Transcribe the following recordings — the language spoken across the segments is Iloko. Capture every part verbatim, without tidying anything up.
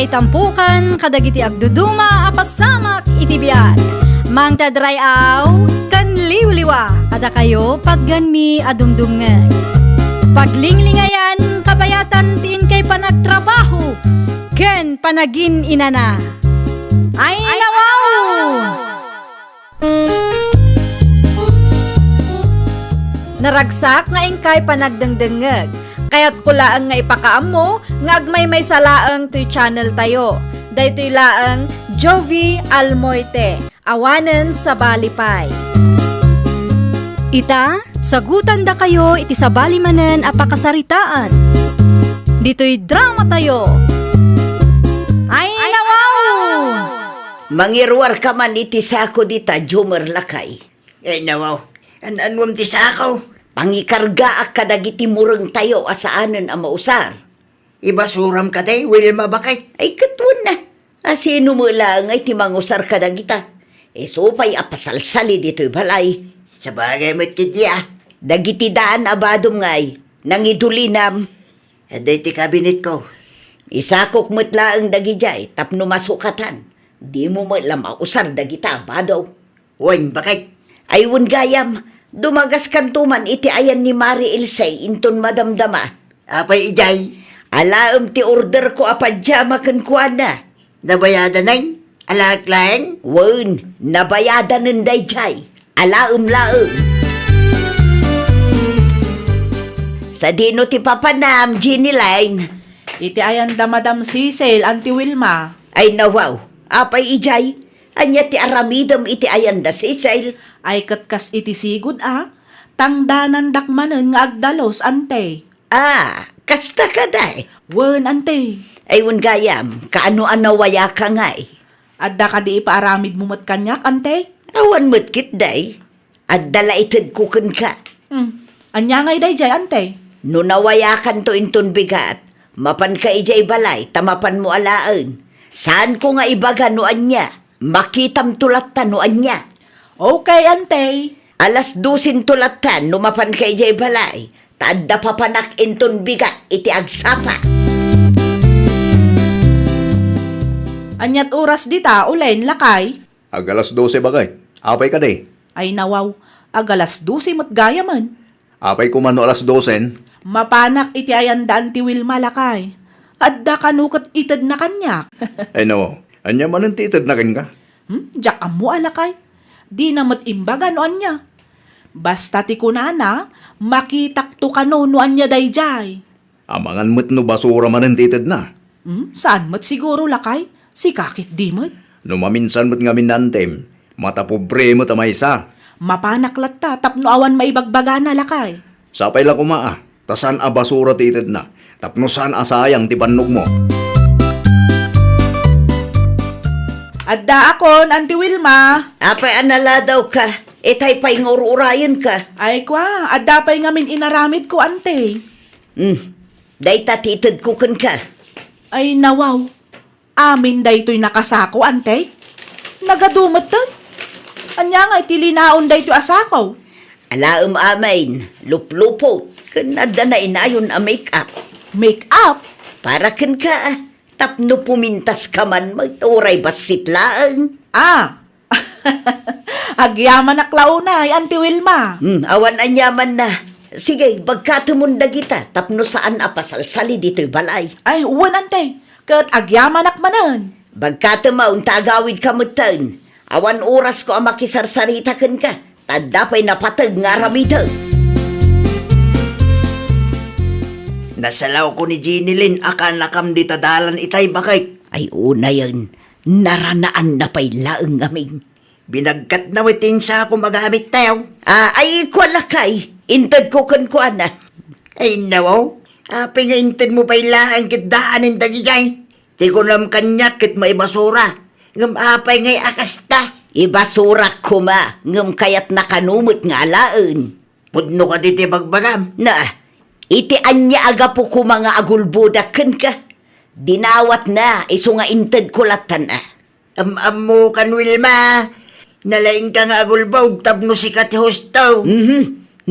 Itampukan kadagiti agduduma a pasamak iti biag. Mangted ray-aw ken liwliwa kadakayo patganmi a dumdumngeg. Paglinglingayan kabayatan ti inkay panagtrabaho ken panagin-inana. Ay, nawaw! Naragsak nga inkay panagdengdengngeg. Kayatko laeng nga ipakaammo nga agmaymaysa laeng toy channel tayo. Daytoy laeng Jovi Almoite, awanen sabali pay. Ita, sagutandakayo iti sabali manen a pakasaritaan. Ditoy drama tayo. Ay, nawaw! Mangiruarka man iti sako dita, Jomer, lakay. Ay, nawaw. An-anuam ti sako? Pangikargaak kadagiti murengtayo a saanen a mausar. Ibasuram kadi, Wilma, baket? Ay, ket wen na. A sino met laeng ngay ti mangusar kadagita? Isu pay a pasalsali ditoy balay. Sabagay met ketdi, a. Dagiti daan a badom ngay, nangidulinam. Adda iti kabinetko. Isakok met laeng dagidiay tapno masukatan. Dimo met la mausar dagita a bado. Wen, baket? Ay, wen gayam, dumagaskanto man iti ayan ni Mari Ilse inton madamdama. Apay idiay? Alaem ti orderko a pajama kenkuana. Nabayadanen? Alaek laeng? Wen, nabayadanen daydiay. Alaem laeng. Sadino ti papanam, Jenny Line? Iti ayanda Madam Cecil, Auntie Wilma. Ay, nawaw. Apay idiay? Ania ti aramidem iti ayanda Cecil? Ay, ket kas iti sigud a, tangdanandak manen nga agdalus, ante. Ah, kasta kadi? Wen, ante. Ay, wen gayam, kaano a nawayaka ngay? Adda kadi ipaaramidmo met kaniak, ante? Awan met ketdi. Adda la itedko kenka. Hmm. Ania ngay daydiay, ante? No nawayakanto inton bigat, mapanka idiay balay ta mapanmo alaen. Saanko nga ibaga no ania, makitamto latta no ania. Okay, ante. Alas dosento latta no mapanka idiay balay, ta adda papanak inton bigat iti agsapa. Aniat oras dita, ulen, lakay? Ag alas dose, baket. Apay kadi? Ay, nawaw. Ag alas dose met gayamen. Apay koma no alas dosen? Mapanak iti ayanda Auntie Wilma, lakay. Adda kano ket itedna kaniak. Ay, nawaw. Ania manen ti itedna kenka? Hmm? Diak ammo a, lakay. Dina met imbaga no ania. Basta ti kunana, makitakto kano no ania daydiay. Amangan met no basura manen ti itedna. Hmm, saan met siguro, lakay? Sika ketdi met. No maminsan met ngamin naantem, matapobre met a maysa. Mapanak latta tapno awan maibagbagana, lakay. Sapay la koma a, ta saan a basura ti itedna, tapno saan a sayang ti bannogmo. Addaakon, Auntie Wilma. Apay a naladawka, itay pay nga ur-urayenka. Ay, kua, adda pay ngamin inaramidko, ante. Hmm. Dayta ti itedko kenka. Ay, nawaw. Amin daytoy nakasako, ante? Nagadu metten? Ania nga iti linaon daytoy a sako? Alaem amin, luplupot, ken adda nainayon a make-up. Make-up? Para kenka, tapno pumintaska man met uray bassit laeng. Ah, agyamanak la unay, Auntie Wilma. Hmm, awan aniamanna. Sige, bagkatemon dagita tapno saan a pasalsali ditoy balay. Ay, wen, ante. Ket agyamanak manen. Bagkatem a, unta agawidka metten. Awan orasko a makisarsarita kenka. Ta adda pay napateg nga aramidek. Nasalawko ni Jenny Lynn a kaanakam dita dalan itay, baket. Ay, unayen, naranaanna pay laeng ngamin. Binagkatna met ti insakom a gamit tayo. Ah, ay, kua lakay, intedko kenkuana. Ay, nawaw, apay nga intedmo pay laeng ket daanen dagidiay? Ti kunam kaniak ket maibasura, ngem apay ngay a kasta? Ibasurak koma, ngem kayatna kano met nga alaen. Pudno kadi ti bagbagam? Na, iti ania a gapu koma nga agulbodak kenka? Dinawatna, isu nga intedko lattan a. Am-ammokan, Wilma. Nalaingka nga agulbod tapno sika ti husto. Mhm.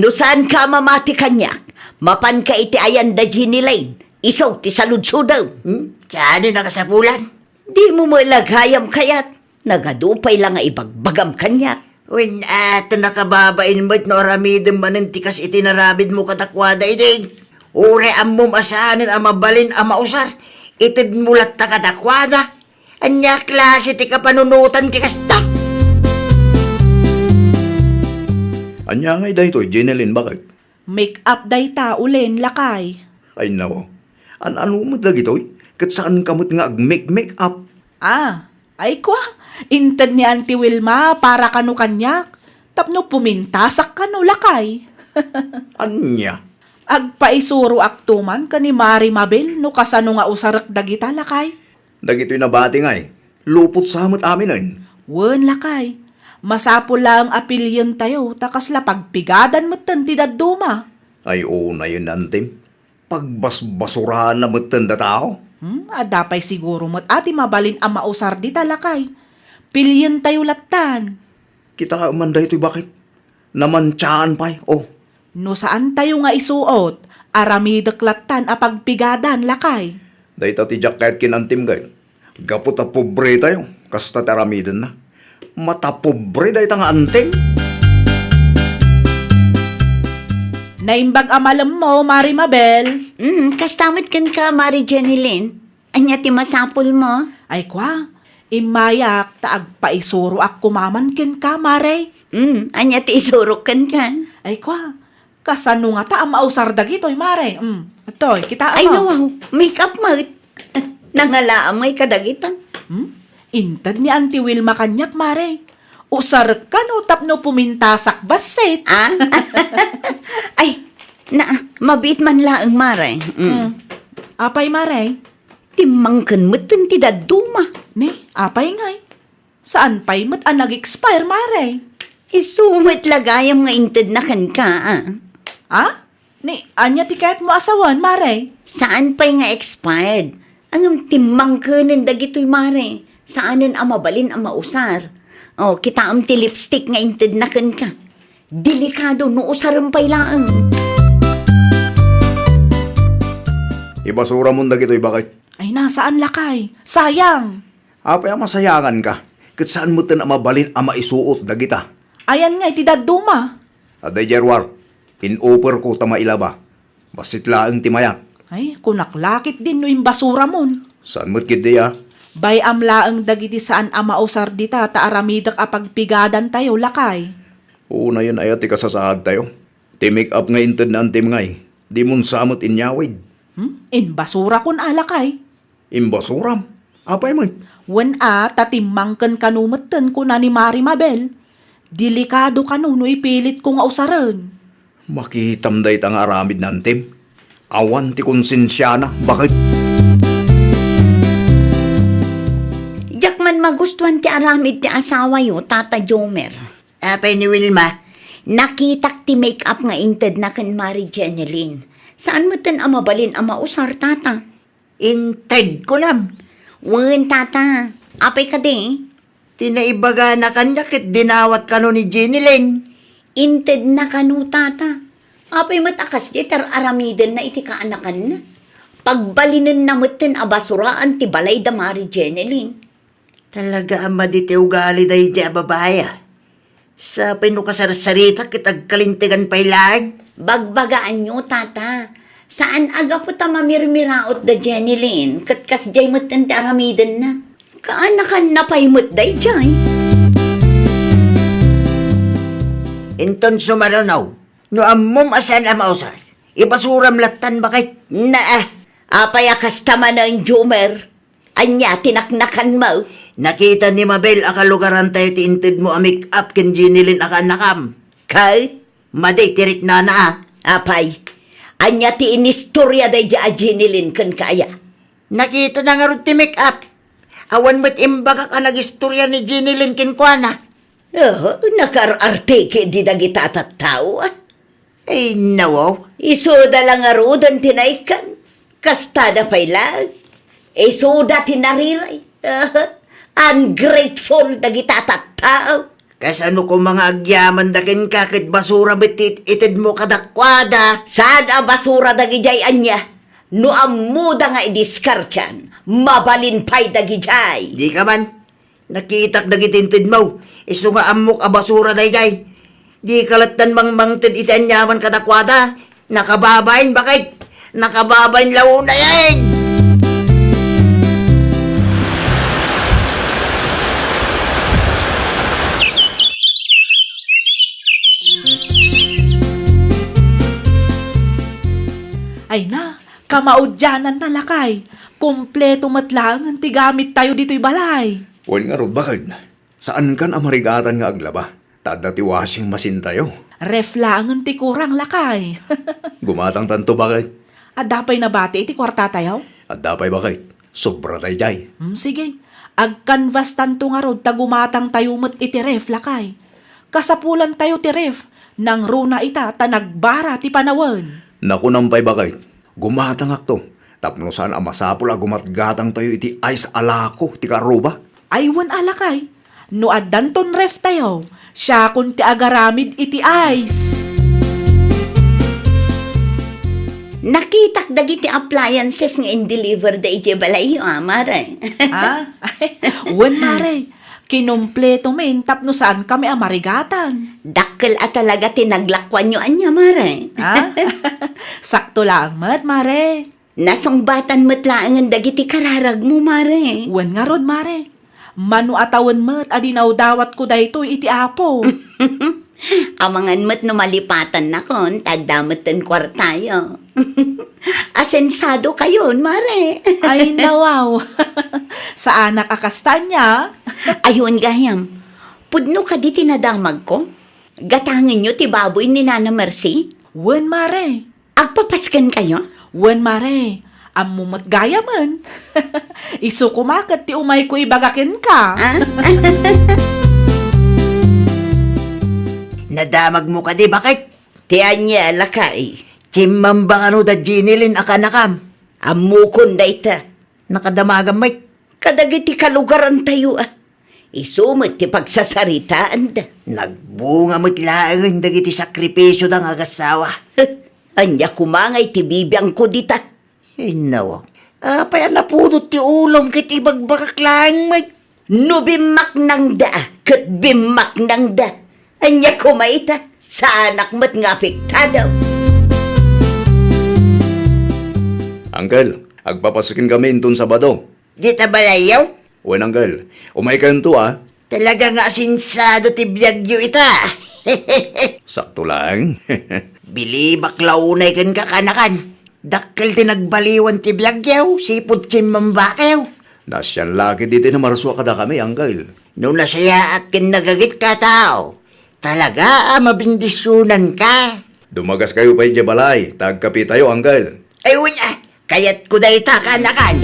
No saanka a mamati kaniak, mapanka iti ayan da Jenny Lane. Isu ti saludsodem. Hmm? Saan a kasapulan? Dimo met la gayam kayat. Nagadu pay la nga ibagbagam kaniak. Wen, a, ta nakababain met no aramidem manen ti kas iti naramidmo kadakuada idi. Uray ammom a saanen a mabalin a mausar, itedmo latta kadakuada. Ania a klase ti kapanunotan ti kasta? Ania ngay daytoy, Jenilyn, baket? Make up dayta, ulen, lakay. Ay, nawa. An-ano met dagitoy? Ket saanka met nga ag-make-make up? Ah, ay kwa, inted ni Auntie Wilma para kano kaniak. Tapno pumintasak kano, lakay. Ania? Agpaisuroakto man ken ni Mari Mabel no kasano nga usarek dagita, lakay. Dagitoy nabati ngay, lupot sa met aminen. Wen, lakay. Masapul laeng a pilien tayo ta kasla pagpigadan metten ti dadduma. Ay, unayen, Antim. Pagbasbasuraanna metten da tao. Hmm, adda pay siguro met a ti mabalin a mausar dita, lakay. Pilien tayo lattan. Kitaem man daytoy, baket. Namantiaan pay, oh. No saan tayo nga isuot, aramidek lattan a pagpigadan, lakay. Dayta ti diak kayat ken Antim, gayam. Gapu ta pobre tayo, kasta ti aramidenna. Matapobre dayta nga Antim. Naimbag a malemmo, Mari Mabel. Mm, kasta met kenka, Mari Jenilyn. Ania ti masapulmo? Ay kwa, immayak ta agpaisuroak koma man kenka, Mare. Mm, ania ti isurok kenka? Ay kwa, kasano ngata a mausar dagitoy, Mare? Mm, atoy, kitaem. Ay, no, wow, make up met. Nangalaam ngay kadagita. Hmm? Inted ni Auntie Wilma kaniak, Mare. Usarek kano tapno pumintasak bassit. Ah? Ay, na, mabiit man laeng, Mare. Mm. Hmm. Apay, Mare? Timmangken metten ti dadduma. Ne, apay ngay? Saan pay met a nag-expire, Mare? Isu met la gayam nga intedna kenka, ah. Ah? Ni, ania ti kayatmo a sawen, Mare? Saan pay nga expired. Ngem timmangkenen dagitoy, Mare. Saanen a mabalin a mausar. Oh, kitaem ti lipstick nga intedna kenka. Delikado no usarem pay laeng. Ibasuramon dagitoy, baket. Ay na, saan, lakay. Sayang! Apay a masayanganka? Ket saan metten a mabalin a maisuot dagita. Ayan ngay ti dadduma. Adda idiay ruar, in-offerko ta mailaba. Bassit laeng ti mayat. Ay, kunak la ketdin no imbasuramon. Saan met ketdi a? Bay-am laeng dagiti saan a mausar dita ta aramidek a pagpigadantayo, lakay. Unayen aya ti kasasaadtayo? Ti make-up nga inted ni Antim ngay, dimon sa met inyawid. Hmm? Imbasurakon a, lakay. Imbasuram? Apay met? Wen a, ta timmangken kano metten, kuna ni Mari Mabel. Delikado kano no ipilitko nga usaren. Makitam dayta nga aramid ni Antim. Awan ti konsensiana, baket. Diak man magustuan ti aramid ti asawayo, Tata Jomer. Apay ni Wilma? Nakitak ti make-up nga intedna ken Mari Jenilyn. Saan metten a mabalin a mausar, Tata. Inted kunam? Wen, Tata. Apay kadi? Ti naibagana kaniak ket dinawat kano ni Jenilyn. Intedna kano, Tata. Apay met a kasdiay ti ar-aramidenna iti kaanakanna? Pagbalinenna metten a basuraan ti balay da Mari Jenilyn. Talaga a madi ti ugali daydiay a babai, a. Sapay no kasarsarita ket agkalintegan pay laeng. Bagbagaanyo, Tata. Saan a gapu ta mamirmiraot da Jenilyn ket kasdiay metten ti aramidenna. Kaanakanna pay met daydiay. Inton sumaruno, no ammom a saan a mausar, ibasuram lattan, baket. Naa, apay a kasta manen, Jomer? Ania ti naknakanmo? Nakita ni Mabel a kalugarantayo ti intedmo a make-up ken Jenilyn a kaanakam. Ket? Madi ti riknana, a. Apay, ania ti inistorya daydiay a Jenilyn kenka aya? Nakitana ngarud ti make-up. Awan met imbagak a nagistorya ni Jenilyn kenkuana. Oh, nakaar-arte ketdi dagita a tattao, a. Ay, nawaw. Isuda la ngaruden ti naikkan. Kastada pay laeng. Isuda ti nariray. Ungrateful dagita a tattao. Kasano koma nga agyamanda kenka ket basura met ti it-itedmo kadakuada? Saan a basura dagidiay ania? No ammoda nga idiskartian, mabalin pay dagidiay. Dika man. Nakitak dagiti intedmo. Isu nga ammok a basura daydiay. Dika lattan mangmangted iti aniaman kadakuada. Nakababain, bakit? Nakababain la unay, eh! Ay na, kamaudiananna, lakay. Kompleto met laengen ti gamittayo ditoy balay. Wen ngarud, bakit? Saankan a marigatan nga aglaba, ta adda ti washing machine-tayo. Ref laengen ti kurang, lakay. Gumatangtanto, bakit? Adda pay nabati iti kuartatayo? Adda pay, bakit? Sobra daydiay. Hmm, sige. Agkanvastanto ngarud ta gumatangtayo met iti ref, lakay. Kasapulantayo ti ref, nangruna ita ta nagbara ti panawen. Nakunam pay, bakit? Gumatangakto, tapno saan a masapul a gumatgatangtayo iti ice a lako ti karuba. Ay, wen a, lakay. No addanton ref-tayo, siakon ti agaramid iti ice. Nakitak dagiti appliances nga in-deliver da idiay balayyo, a, mare. Ah? Wen, mare. Kinumpleto men tapno saankami a marigatan. Dakkel a talaga ti naglakuanyo ania, mare. Ah? Sakto laeng met, mare. Nasungbatan met laengen dagiti kararagmo, mare. Wen ngarud, mare. Mano a tawen met a dinawdawatko daytoy iti Apo. Amangan met no malipatannakon, ta adda metten kuartayo. Asensadokayon, mare. Ay, nawaw. Saanak a kasta ania. Ay, wen gayam. Pudno kadi ti nadamagko? Gatangenyo ti baboy ni Nana Mercy? Wen, mare. Agpapaskenkayo? Wen, mare. Ammo met gayamen. Isu koma ket ti umayko ibaga kenka. Ah? Nadamagmo kadi, bakit? Ti ania, lakay? Chimmamba kano da Jenny Lynn a kanakam? Ammokon dayta. Nakadamagam met. Kadagiti kalugarantayo, a. Isu met ti pagsasaritaanda. Nagbunga met laengen dagiti sakripisioda nga agassawa. Ania koma ngay ti bibiangko dita? Innaw. Apay a napudot ti ulom ket ibagbagak laeng met? No bimmaknangda, ket bimmaknangda. Ania koma ita? Saanak met nga apektado. Uncle, agpapasken kami inton Sabado. Dita balayyo? Wen, uncle. Umaykayonto, a. Talaga nga asensado ti biagyo ita. Sakto laeng. Bilibak la unay kenka, kanakan. Dakkel ti nagbaliwan ti biagyo, sipud chimmambakayo. Naasian la ketdi ti namarsua kadakami, uncle. No nasayaat ken nagagit ka tao, talaga a mabindisionanka. Dumagaskayo pay idiay balay, ta agkapitayo, uncle. Ay, wen, a, kayatko dayta, kanakan.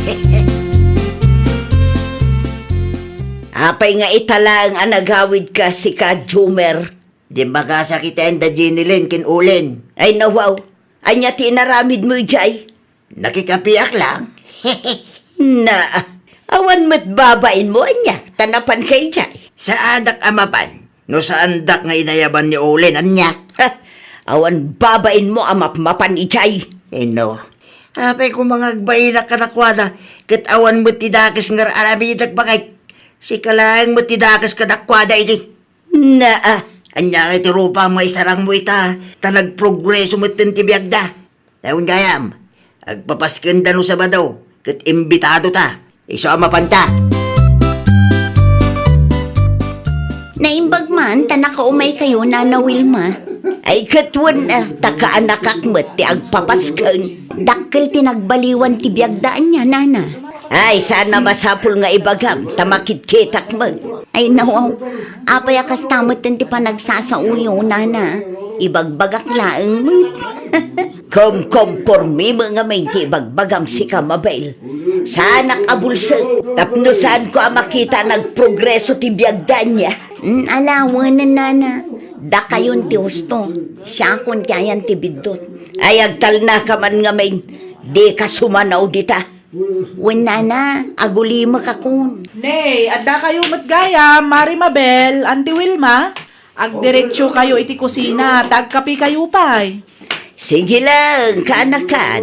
Apay nga ita laeng a nagawidka, sika, Jumer? Diak magasakiten da Jenny Lynn ken Olen. Ay, nawaw. Ania ti inaramidmo idiay? Nakikapiak lang. Na, awan met babainmo, ania, ta napanka idiay? Saanak a mapan. No saandak nga inayaban ni Olen, ania? Ha! Awan babainmo a mapmapan idiay. Inno. Apay koma nga agbainak kadakuada, ket awan met ti dakes nga ar-aramidek, bakit? Sika laeng met ti dakes kadakuada idi. Naa. Ania ngay ti rupam nga isarangmo ita, ta nagprogreso metten ti biagda? Awan gayam, agpapaskenda no Sabado, ket imbitado ta. Isu a mapanta. Naimbag man ta nakaumaykayo, Nana Wilma. Ay, ket wen, a, ta kaanakak met ti agpapasken. Dakkel ti nagbaliwan ti biagda ania, Nana. Ay, saan a masapul nga ibagam, ta makitkitak met. Ay, nawaw. Apay a kasta metten ti panagsasaoyo, Nana? Ibagbagak laeng met. Kumkompormi met ngamin ti ibagbagam, sika, Mabel. Saanak a bulsek, tapno saanko a makita a nagprogreso ti biagda ania. Mm, ala, wenen, Nana. Dakayon ti husto. Siakon ti ayan ti biddut. Ay, agtalnaka man ngamin. Dika sumanaw dita. Wen, Nana, agulimekakon. Nay, addakayo met gayam, Mari Mabel, Auntie Wilma. Agdiretsokayo iti kusina, ta agkapekayo pay. Sige lang, kaanakan.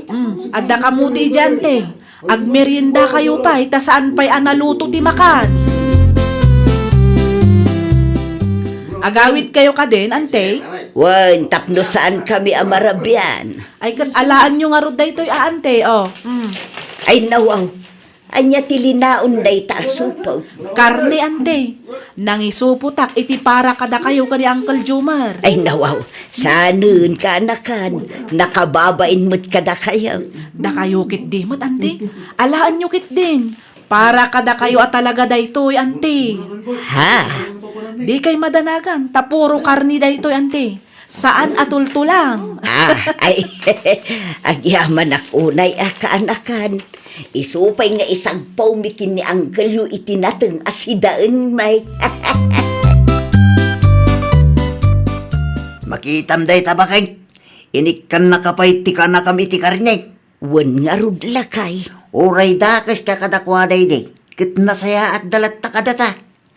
Mm. Adda kamo ti idiay, ante. Agmeriendakayo pay, ta saan pay a naluto ti makan. Agawidkayo kadin, ante? Wen, tapno saankami a marabian. Ay, ket alaenyo ngarud daytoy a, ante, o. Mm. Ay, nawaw. Ania ti linaon dayta a supo? Karne, ante. Nangisupotak iti para kadakayo ken ni Uncle Jomar. Ay, nawaw. Saanen, kaanakan. Nakababain met kadakayo. Dakayo ketdi met, ante. Alaenyo ketdin. Para kadakayo a talaga daytoy, ante. Ha? Dikay madanagan, ta puro karne daytoy, ante. Saan a tultulang. Ah, ay, agyamanak unay a kaanakan. Isu pay nga isagpawmi ken ni Uncle-yo iti nateng a sidaen, may. Makitam dayta, baket. Inikkannaka pay ti kanakam iti karne. Wen ngarud, lakay. Uray dakeska kadakuada idi, ket nasayaatda latta kadata.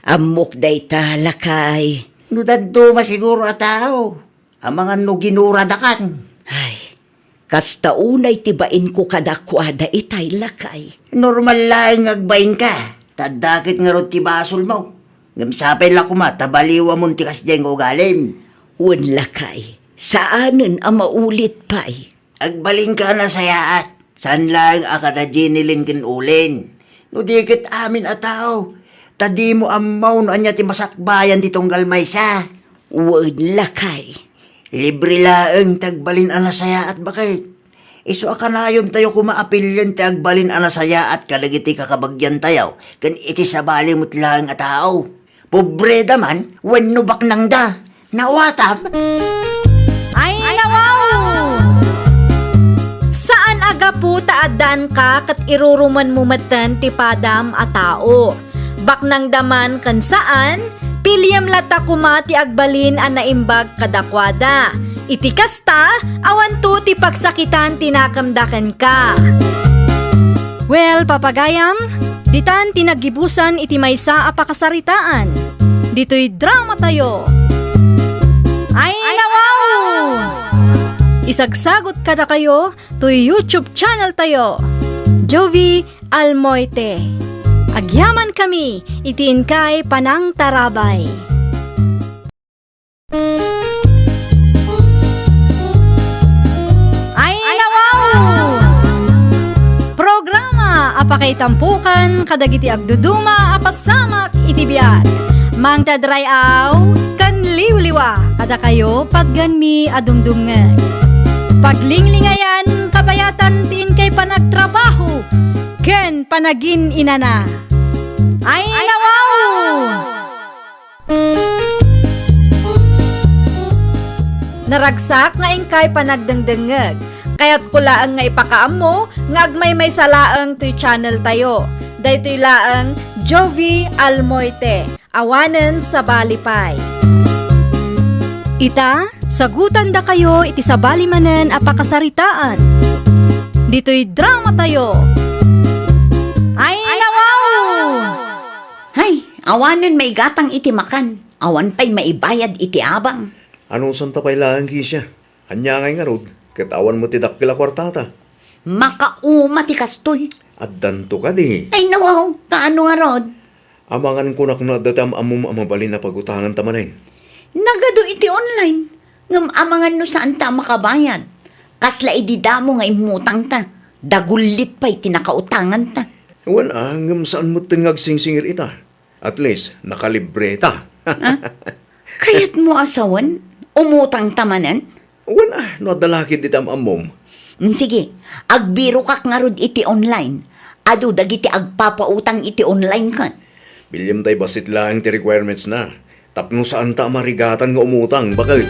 Ammok dayta, lakay. No dadduma siguro a tao, amangan no ginuradakan. Ay, kasta unay ti bainko kadakuada itay, lakay. Normal laeng nga agbainka, ta adda ket ngarud ti basolmo. Ngem sapay la koma ta baliwamon ti kasdiay nga ugalim. Wen, lakay, saanen a maulit pay. Agbalinka a nasayaat, saan laeng a kada Jenny Lynn ken Olen. No di ket amin a tao, ta dimo ammo no ania ti masakbayan ti tunggal maysa. Wen, lakay. Libre laeng ti agbalin a nasayaat, baket. Isu a kanayontayo koma a pilien ti agbalin a nasayaat kadagiti kakabagyantayo ken iti sabali met laeng a tao. Pobreda man wenno baknangda. Nawatam? Ay, nawaw! Saan a gapu ta addanka ket irurumenmo metten ti padam a tao. Baknangda man ken saan, piliem latta koma ti agbalin a naimbag kadakuada. Iti kasta, awanto ti pagsakitan ti nakemda kenka. Well, papagayam, ditan ti naggibusan iti maysa a pakasaritaan. Ditoy dramatayo. Ay, nawaw! Isagsagot kadakayo toy YouTube channel tayo, Jovie Almoite. Agyamankami iti inkay panangtarabay. Ay, nawaw! Programa a pakaitampokan kadagiti agduduma a pasamak iti biag. Mangted ray-aw ken liwliwa kadakayo patgenmi a dumdumngeg. Paglinglingayan, kabayatan ti inkay panagtrabaho ken panagin-inana. Ay, nawaw! Naragsak nga inkay panagdengdengngeg. Kayatko laeng nga ipakaammo nga agmaymaysa laeng toy channel tayo. Daytoy laeng Jovie Almoite. Awanen sabali pay. Ita, sagutandakayo iti sabali manen a pakasaritaan. Ditoy dramatayo. Ay, nawaw! Hay, awanen maigatang iti makan. Awan pay maibayad iti abang. Anusanta pay laeng, Kesia? Ania ngay ngarud, ket awan met ti dakkel a kuartata? Makauma ti kastoy. Addanto kadi? Ay, nawaw, kaano ngarud? Amangan kunak no adda ti am-ammom a mabalin a pagutanganta manen. Nagadu iti online, ngem amangan no saanta a makabayad. Kasla idi damo nga immutangta, dagullit pay ti nakautanganta. Wen a, ngem saan metten nga agsingsingir ita. At least, nakalibreta. Ah? Kayatmo a sawen? Umutangta manen? Wen a, no adda la ketdi ti am-ammom. Mm, sige, agbirokak ngarud iti online. Adu dagiti agpapautang iti online ket. Biliam tay bassit laeng ti requirements na. Tapno saanta a marigatan nga umutang, baket.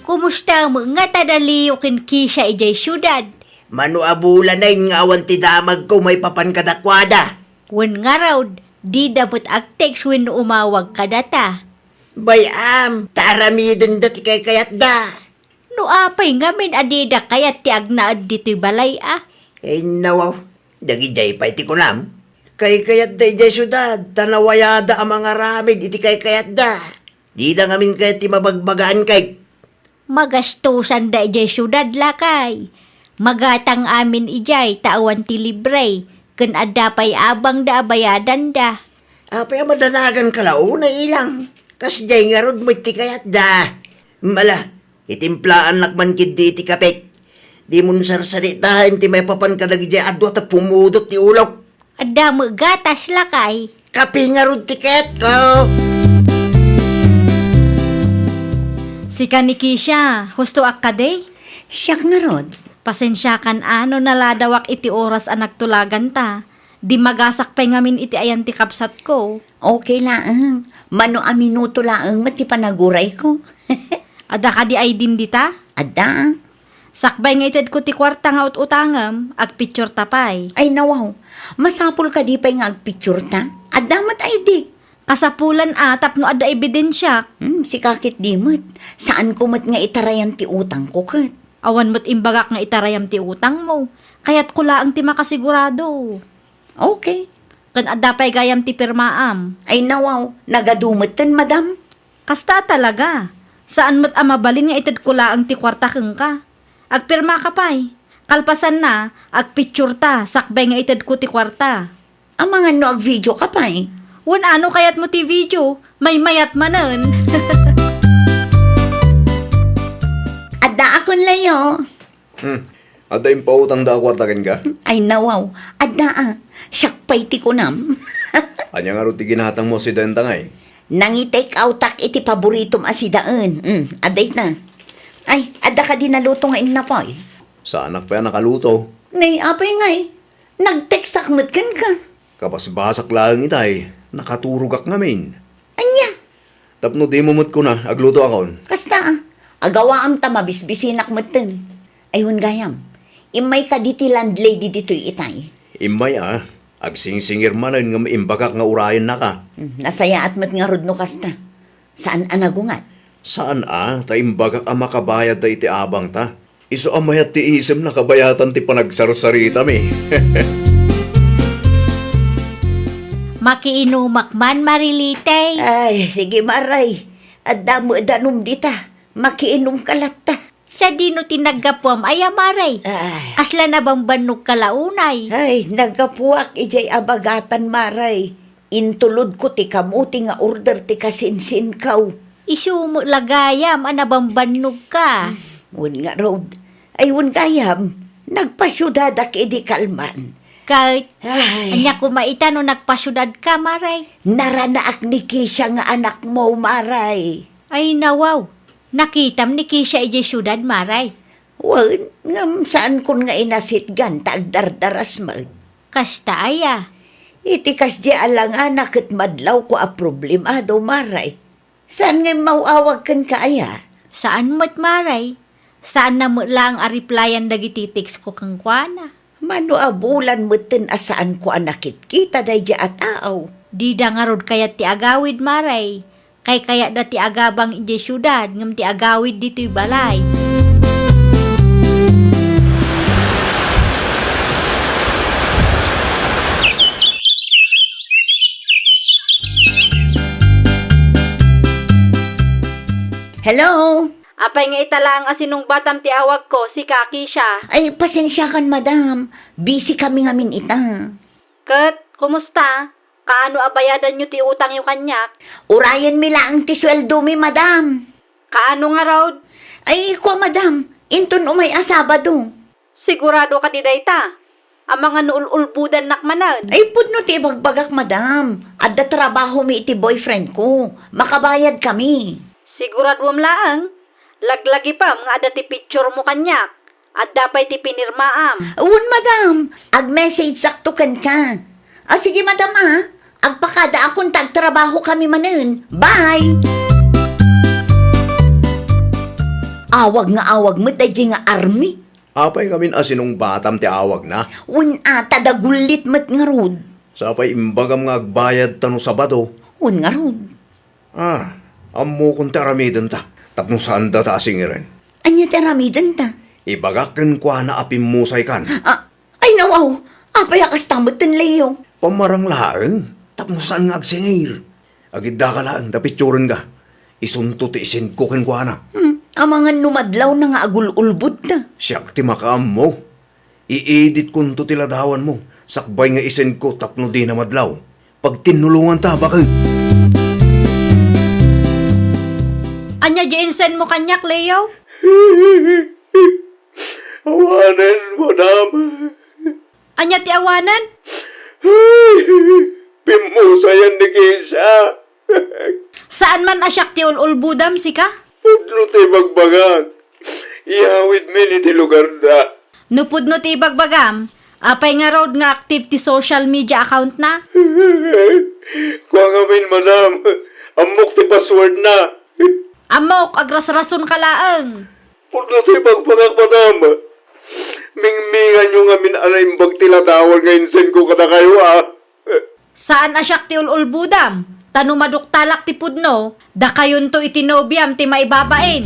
Kumusta met nga ta daliyo ken Kesia idiay siudad? Mano a bulanen nga awan ti damagko maipapan kadakuada. Wen ngarud, dida met agtext wenno umawag kadata. Bay-am, ta aramidenda ti kaykayatda. No apay ngamin a dida kayat ti agnaed ditoy balay a? Ay, nawaw, dagidiay pay ti kunam. Kaykayatda idiay siudad, ta nawayada a mangaramid iti kaykayatda. Dida ngamin kayat ti mabagbagaan kay. Magastusanda idiay siudad, lakay. Magatang amin idiay ta awan ti libre, ken adda pay abangda a bayadanda. Apay a madanagan ka la unay, ilang? Kasdiay ngarud met ti kayatda. Mala, itimplaannak man ketdi iti kapek. Dimon sarsaritaen ti maipapan kadagidiay a dua ta pumudot ti ulok. Adda met gatas, lakay. Kape ngarud ti kayatko. Sika ni Kisha, husto ak kadi? Siak ngarud. Pasensiakan a no naladawak iti oras a nagtulaganta. Dimmagasak pay ngamin iti ayan ti kabsatko. Okay laeng. Mano a minuto laeng met ti panagurayko. Adda kadi I D-m dita? Adda. Sakbay nga itedko ti kuarta nga ut-utangem, agpictureta pay. Ay, nawaw. Masapul kadi pay nga agpictureta? Adda met I D. Kasapulan a tapno adda ebidensiak. Hmm, sika ketdi met. Saanko met nga itarayan ti utangko ket. Awan met imbagak nga itarayam ti utangmo. Kayatko laeng ti makasigurado. Okay. Ken adda pay gayam ti pirmaam. Ay, nawaw. Nagadu metten, madam. Kasta talaga. Saan met a mabalin nga itedko laeng ti kuarta kenka. Agpirmaka pay. Kalpasanna, agpictureta, sakbay nga itedko ti kuarta. Amangan no agvideoka pay? Wen, a no kayatmo ti video, maymayat manen. Addaakon layo. Hmm. Adda impautangda a kuarta kenka? Ay, nawaw. Adda a. Siak pay ti kunam. Ania ngarud ti ginatangmo a sidaenta ngay? Nangi-take out-ak iti paboritom a sidaen. Hmm, adda ita. Ay, adda kadi naluto nga innapoy? Saanak pay a nakaluto. Nay, apay ngay? Nag-textak met kenka. Kabasbasak laeng itay, nakaturogak ngamin. Ania? Tapno dimo met kuna, aglutoakon. Kasta a, agawaam ta mabisbisinak metten. Ay, wen gayam, immay kadi ti landlady ditoy itay? Immay a, agsingsingir manen ngem imbagak nga urayennaka. Hmm, nasayaat met ngarud no kasta. Saan a nagungat? Saan a, ta imbagak a makabayadta iti abangta. Isu a mayat ti isemna kabayatan ti panagsarsaritami. Makiinumak man, Marilite. Ay, sige, Maray. Adda met danom dita. Makiinumka latta. Sadino ti naggapuam aya, Maray? Ay. Kasla nabambannogka la unay? Ay, naggapuak idiay abagatan, Maray. Intulodko ti kamote nga order ti kasinsinkaw. Isu met la gayam a nabambannogka. Hmm, wen ngarud. Ay, wen gayam, nagpasiudadak idi kalman. Ket, ay, ania koma ita no nagpasiudadka, Maray? Naranaak ni Kisha nga anakmo, Maray. Ay, nawaw. Nakitam ni Kisha idiay siudad, Maray? Wen, ngem saankon nga inasitgan ta agdardaras met. Kasta aya? Iti kasdi a langana ket madlawko a problemado, Maray. Saan nga immaw-awag kenka aya? Saan met, Maray. Saanna met laeng a replyan dagiti textko kenkuana. Mano a bulan metten a saanko a nakitkita daydi a tao? Dida ngarud kayat ti agawid, Maray. Kaykayatda ti agabang idiay siudad ngem ti agawid ditoy balay. Hello? Apay nga ita laeng a sinungbatam ti awagko, sika, Kisha? Ay, pasensiakan, madam. Busy kami ngamin ita. Ket, kumusta? Kaano a bayadanyo ti utangyo kaniak? Urayenmi laeng ti sueldomi, madam. Kaano ngarud? Ay, kua, madam, inton umay a Sabado. Sigurado kadi dayta? Amangan no ul-ulbodannak manen. Ay, pudno ti ibagbagak, madam. Adda trabahomi iti boyfriendko. Makabayad kami. Siguraduam laeng, laglagipem nga adda ti picturemo kaniak. Adda pay ti pinirmaam. Wen, madam. Ag-messagesakto kenka. A, sige, madam, a. Agpakadaakon ta agtrabahokami manen. Bye! Awag nga awag met daydi nga Army. Apay ngamin a sinungbatam ti awagna? Wen a, ta dagullit met ngarud. Sapay imbagam nga agbayadta no Sabado. Wen ngarud. Ah, ammokon ti aramidenta, tapno saanda ta asingiren. Ania ti aramidenta? Ibagak kenkuana a pimmusaykan. Ah, ay, nawaw! Apay a kasta metten, Leo? Pamarang laeng, tapno saan nga agsingir. Agiddaka laeng ta picturenka. Isunto ti isendko kenkuana. Hmm, Amangan no madlawna nga agul-ulbodta. Siak ti makaammo. I-editkonto ti ladawanmo, sakbay nga isendko tapno dina madlaw. Pagtinnulonganta, baket. Ania di insendmo kaniak, Leo? Awanen, madam. Ania ti awanen? Pimmusayan ni Keisha. Saan man a siak ti ul-ulbodam, sika? Pudno ti ibagbagak. Iyawidmi iti lugarda. No pudno ti ibagbagam, apay ngarud nga active ti social media account na? Kua ngamin, madam. Ammok ti password na. Ammok, agrasrason ka laeng. Pudno ti ibagbagak, madam. Mingminganyo ngamin a naimbag ti ladawan nga insendko kadakayo, a. Saan a siak ti ul-ulbodam, ta no maduktalak ti pudno, dakayonto iti nobiam ti maibabain.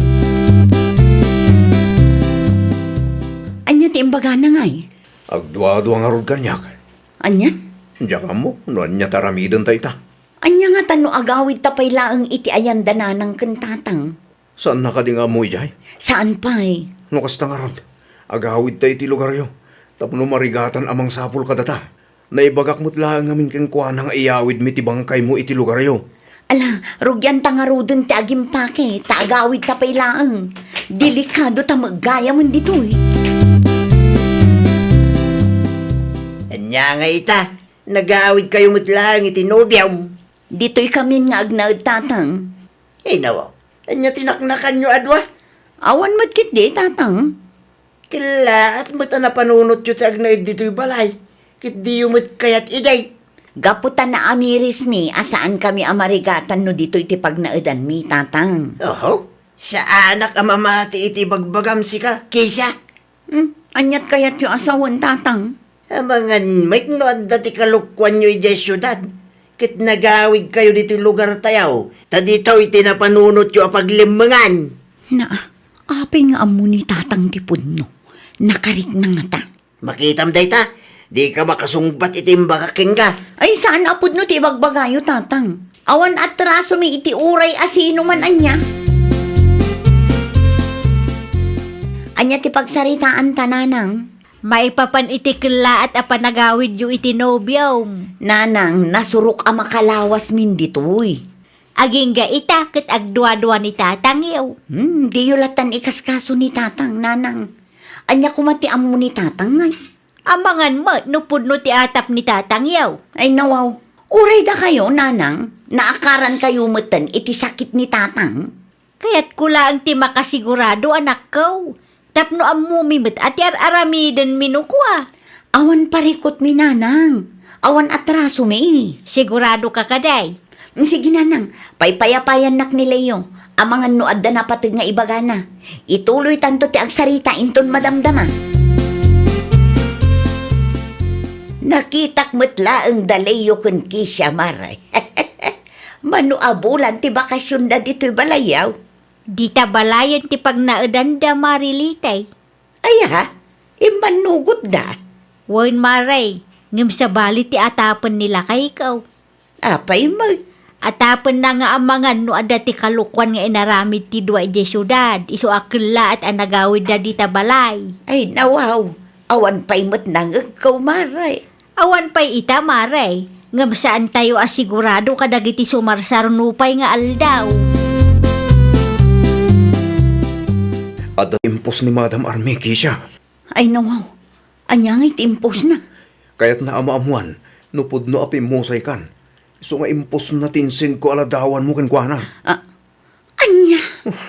Ania ti imbagana ngay? Agduadua ngarud kaniak. Ania? Diak ammo no ania ti aramidenta ita. Ania ngata no agawidta pay laeng iti ayan da nanang ken tatang? Saanna kadi nga ammo idiay? Saan pay. No kasta ngarud, agawidta iti lugaryo tapno marigatan a mangsapul kadata. Naibagak met laeng ngamin kenkuana nga iyawidmi ti bangkaymo iti lugaryo. Ala, rugianta ngaruden ti agimpake, ta agawidta pay laeng. Delikado ta met gayamen ditoy. Ania nga ita, nagawidkayo met laeng iti nobiam? Ditoy kamin nga agnaed, tatang. Ay, nawa. Ania ti naknakanyo a dua? Awan met ketdi, tatang. Kellaat met a napanunotyo ti agnaed ditoy balay, ket diyo met kayat idiay. Gapu ta naamirismi a saankami a marigatan no ditoy ti pagnaedanmi, tatang. Oho. Saanak a mamati iti bagbagam, sika, Keisha. Hmm, aniat kayatyo a sawen, tatang? Amangan met no adda ti kalokuanyo idiay siudad, ket nagawidkayo ditoy lugartayo, ta ditoy ti napanunotyo a paglemmengan. Na, apay nga ammo ni tatang ti pudno? Nakarikna ngata. Makitam dayta, dika makasungbat iti imbagak kenka. Ay, saan a pudno ti ibagbagayo, tatang. Awan atrasomi iti uray a sino man ania. Ania ti pagsaritaanta, nanang? Maipapan iti kellaat a panagawidyo iti nobiom. Nanang, nasurok a makalawasmin ditoy. Agingga ita ket agduadua ni tatangyo. Hmm, diyo latan ikaskaso ni tatang, nanang. Ania koma ti ammo ni tatang, ngay? Amangan met no pudno ti atap ni tatangyo. Ay, nawaw. Uray dakayo, nanang, naakarankayo metten iti sakit ni tatang. Kayatko laeng ti makasigurado, anakko, tapno ammomi met a ti ar-aramidenmi no kua. Awan parikutmi, nanang. Awan atrasomi. Sigurado ka kadi? Mm, sige, nanang. Paypayapayannak ni Leo. Amangan no adda napateg nga ibagana. Ituloytanto ti agsarita inton madamdama. Nakitak met laeng da Leo ken Keisha, Mare. Mano a bulan ti bakasionda ditoy balayyo? Dita balayen ti pagnaedanda, Mare Litay. Aya, immannugotda? Wen, Mare, ngem sabali ti atapen ni lakayko. Apay met? Atapenna nga amangan no adda ti kalokuan nga inaramid ti dua idiay siudad, isu a kellaat a nagawidda dita balay. Ay, nawaw, awan pay met nangegko, Mare. Awan pay ita, Mare, ngem saantayo a sigurado kadagiti sumarsar nupay nga aldaw. Adda impos ni Madam Army, Keisha. Ay, nawaw. Ania ngay ti imposna? Kayatna a maammuan no pudno a pimmusaykan. Isu nga imposna ti insendko a ladawanmo kenkuana. Ah, ania? Uf,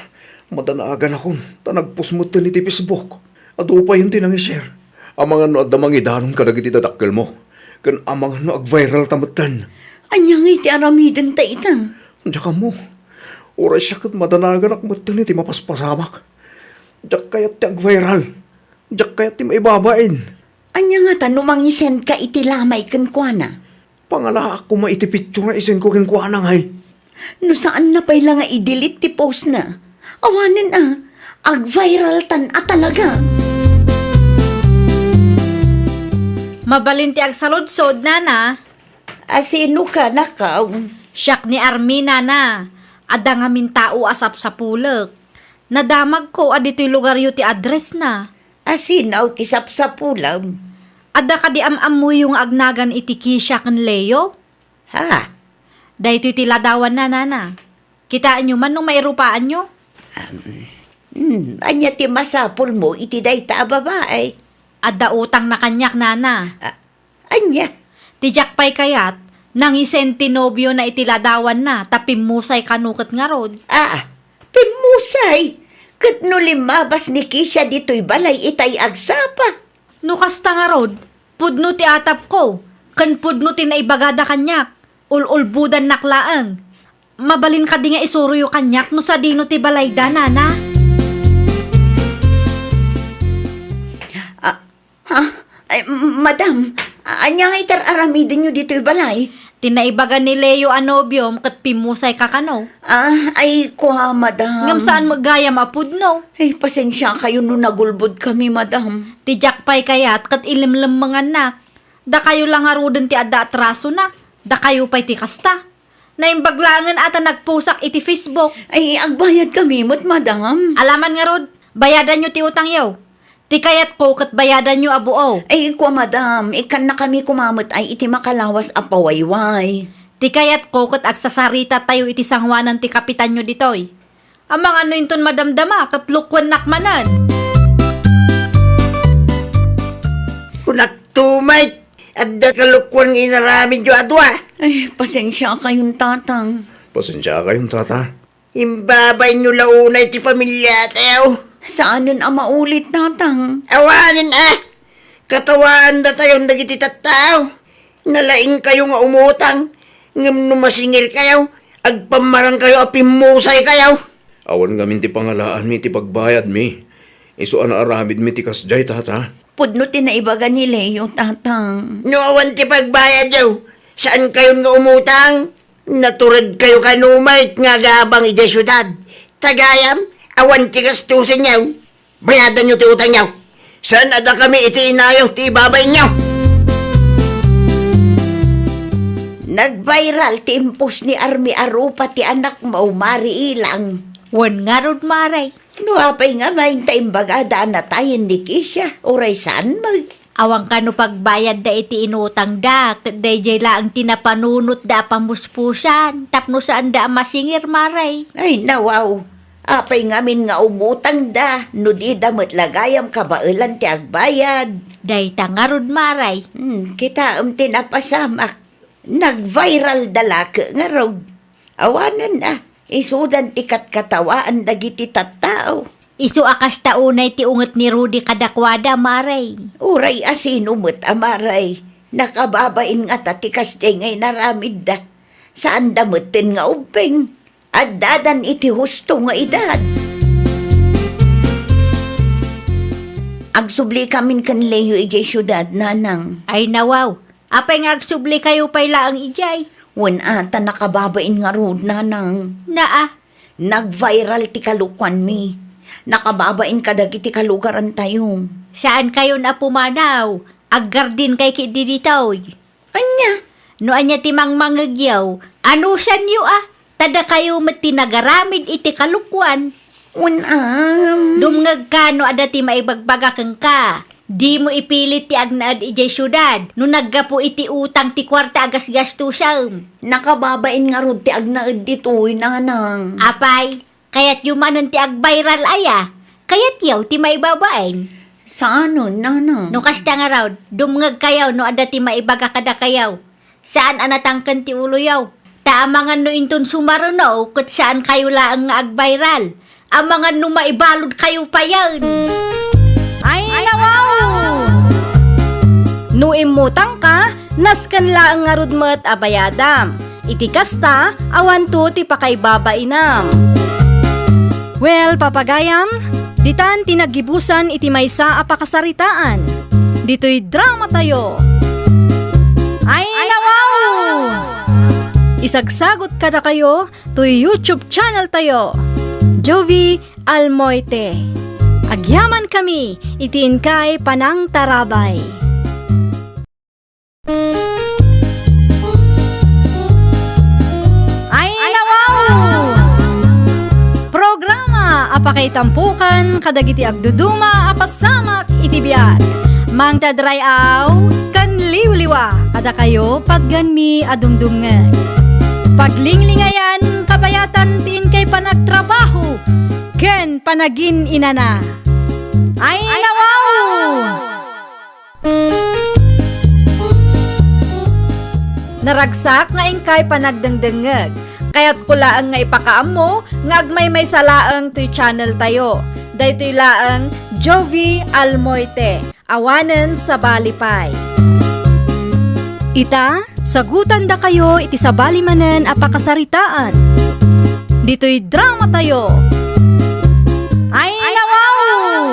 madanaganakon, ta nagpost metten iti Facebook. Adu payen ti nangi-share. Amangan no adda mangidanon kadagiti dadakkelmo. Ken amangan no agviralta metten. Ania ngay ti aramidenta ita? Diak ammo. Uray siak ket madanaganak metten iti mapaspasamak. Diak kayat ti agviral. Diak kayat ti maibabain. Ania ngata no mangisendka iti lamay kenkuana? Pangalaak koma iti picture nga isendko kenkuana, ngay. No saanna pay la nga i-delete ti postna, awanen a, agviraltan a talaga. Mabalin ti agsaludsod, nana. A sino ka, nakaw? Siak ni Army, nana. Adda ngamin tao a sapsapulek. Nadamagko a ditoy lugaryo ti addressna. Asino ti sapsapulem? Adda kadi am-ammoyo nga agnagan iti Kisha ken Leo? Ha? Daytoy ti ladawanna, nana. Kitaenyo man no mairupaanyo? Hmm, ania ti masapulmo iti dayta a babai? Adda utangna kaniak, nana. Ah, ania? Ti diak pay kayat, nangisen ti nobiona iti ladawanna, ta pimmusay kano ket ngarud. Ah, pimmusay? Ket no limmabas ni Kisha ditoy balay itay agsapa? No kasta ngarud, pudno ti atapko, ken pudno ti naibagada kaniak, ul-ulbodannak laeng. Mabalin kadi nga isuroyo kaniak no sadino ti balayda, nana? Ah, ha? Ay, m-, madam, ania nga itar-aramidenyo ditoy balay? Ti naibaga ni Leo a nobiom ket pimmusay ka kano. Ah, ay, kua, madam. Ngem saan met gayam a pudno. Ay, pasensia kayo no nagulbod kami, madam. Ti diak pay kayat ket ilimlemmenganna. Dakayo la ngaruden ti adda atrasona. Dakayo pay ti kasta. Naimbag laengen a ta nagpusak iti Facebook. Ay, agbayad kami met, madam. Alaman ngarud, bayadanyo ti utangyo. Ti kayatko ket bayadanyo a buo. Ay, kua, madam, ikkannakami koma met ay iti makalawas a pawayway. Ti kayatko ket agsasaritatayo iti sangoanan ti kapitanyo ditoy. Amangan no inton madamdama ket lukuennak manen. Kunakto met, adda kalukuan nga inaramidyo a dua. Ay, pasensia kayon, tatang. Pasensia kayon, tata. Imbabainyo la unay ti pamiliatayo. Saanen a maulit, tatang. Awanen a! Katawaan datayon dagiti tattao. Nalaingkayo nga umutang, ngem no masingirkayo, agpammarangkayo a pimmusaykayo. Awan ngamin ti pangalaanmi iti pagbayadmi. Isu a naaramidmi ti kasdiay, tata. Pudno ti naibaga ni Leo, tatang. No awan ti pagbayadyo, saankayon nga umutang. Naturedkayo kano met nga agabang idiay siudad. Ta gayam, awan ti gastusenyo. Bayadanyo ti utangyo. Saan a dakami iti inayo ti ibabainyo. Nag-viral ti impos ni Army a rupa ti anakmo, Mari Ilang. Wen ngarud, Mari. No apay ngamin ta imbagada a natayen ni Kisha, uray saan met? Awan kano pagbayadda iti inutangda, ket daydiay laeng ti napanunotda a pamuspusan, tapno saanda a masingir, Mari. Ay, nawaw. Apay ngamin nga umutangda, no dida met la gayam kabaelan ti agbayad? Dayta ngarud, Mari. Hmm, kitaem ti napasamak. Nag-viral da lake ngarud. Awanen a, isudan ti katkatawaan dagiti tattao. Isu a kasta unay ti unget ni Rudy kadakuada, Mari. Uray a sino met a Mari, nakababain ngata ti kasdiay nga inaramidda. Saanda metten nga ubbing. Addadan iti husto nga edad. Agsubli kamin ken Leo idiay siudad, nanang. Ay, nawaw. Apay nga agsublikayo pay laeng idiay? Wen a, ta nakababain ngarud, nanang. Naa. Nag-viral ti kalukuanmi. Nakababain kadagiti kalugarantayo. Saankayon a pumanaw. Aggardinkay ketdi ditoy. Ania? No ania ti mangmangegyo, anusanyo a, ta dakayo met ti nagaramid iti kalukuan. Wen a. Dumngegka no adda ti maibagbaga kenka. Dimo ipilit ti agnaed idiay siudad no naggapu iti utang ti kuarta a gasgastusem. Nakababain ngarud ti agnaed ditoy, nanang. Apay, kayatyo manen ti agbayral aya? Kayatyo ti maibabain? Saanen, nanang. No kasta ngarud, dumngegkayo no adda ti maibaga kadakayo. Saan a natangken ti uloyo. Ta amangan no inton sumaruno, ket saankayo laeng nga agbayral. Amangan no maibaludkayo payen. Ay, nawaw! No immutangka, nasken laeng ngarud met a bayadam. Iti kasta, awanto ti pakaibabainam. Well, papagayam, ditan ti naggibusan iti maysa a pakasaritaan. Ditoy dramatayo. Ay, nawaw! Isagsagot kadakayo toy YouTube channel tayo, Jovie Almoite. Agyamankami iti inkay panangtarabay. Ay, nawaw! Programa a Pakaitampokan kadagiti agduduma a pasamak iti biag. Mangted ray-aw ken liwliwa kadakayo patganmi a dumdumngeg. Paglinglingayan, kabayatan ti inkay panagtrabaho ken panagin-inana. Ay, nawaw! Naragsak nga inkay panagdengdengngeg. Kayatko laeng nga ipakaammo nga agmaymaysa laeng toy channel tayo. Daytoy laeng Jovie Almoite, awanen sabali pay. Ita, sagutandakayo iti sabali manen a pakasaritaan. Ditoy drama tayo. Ay, nawaw!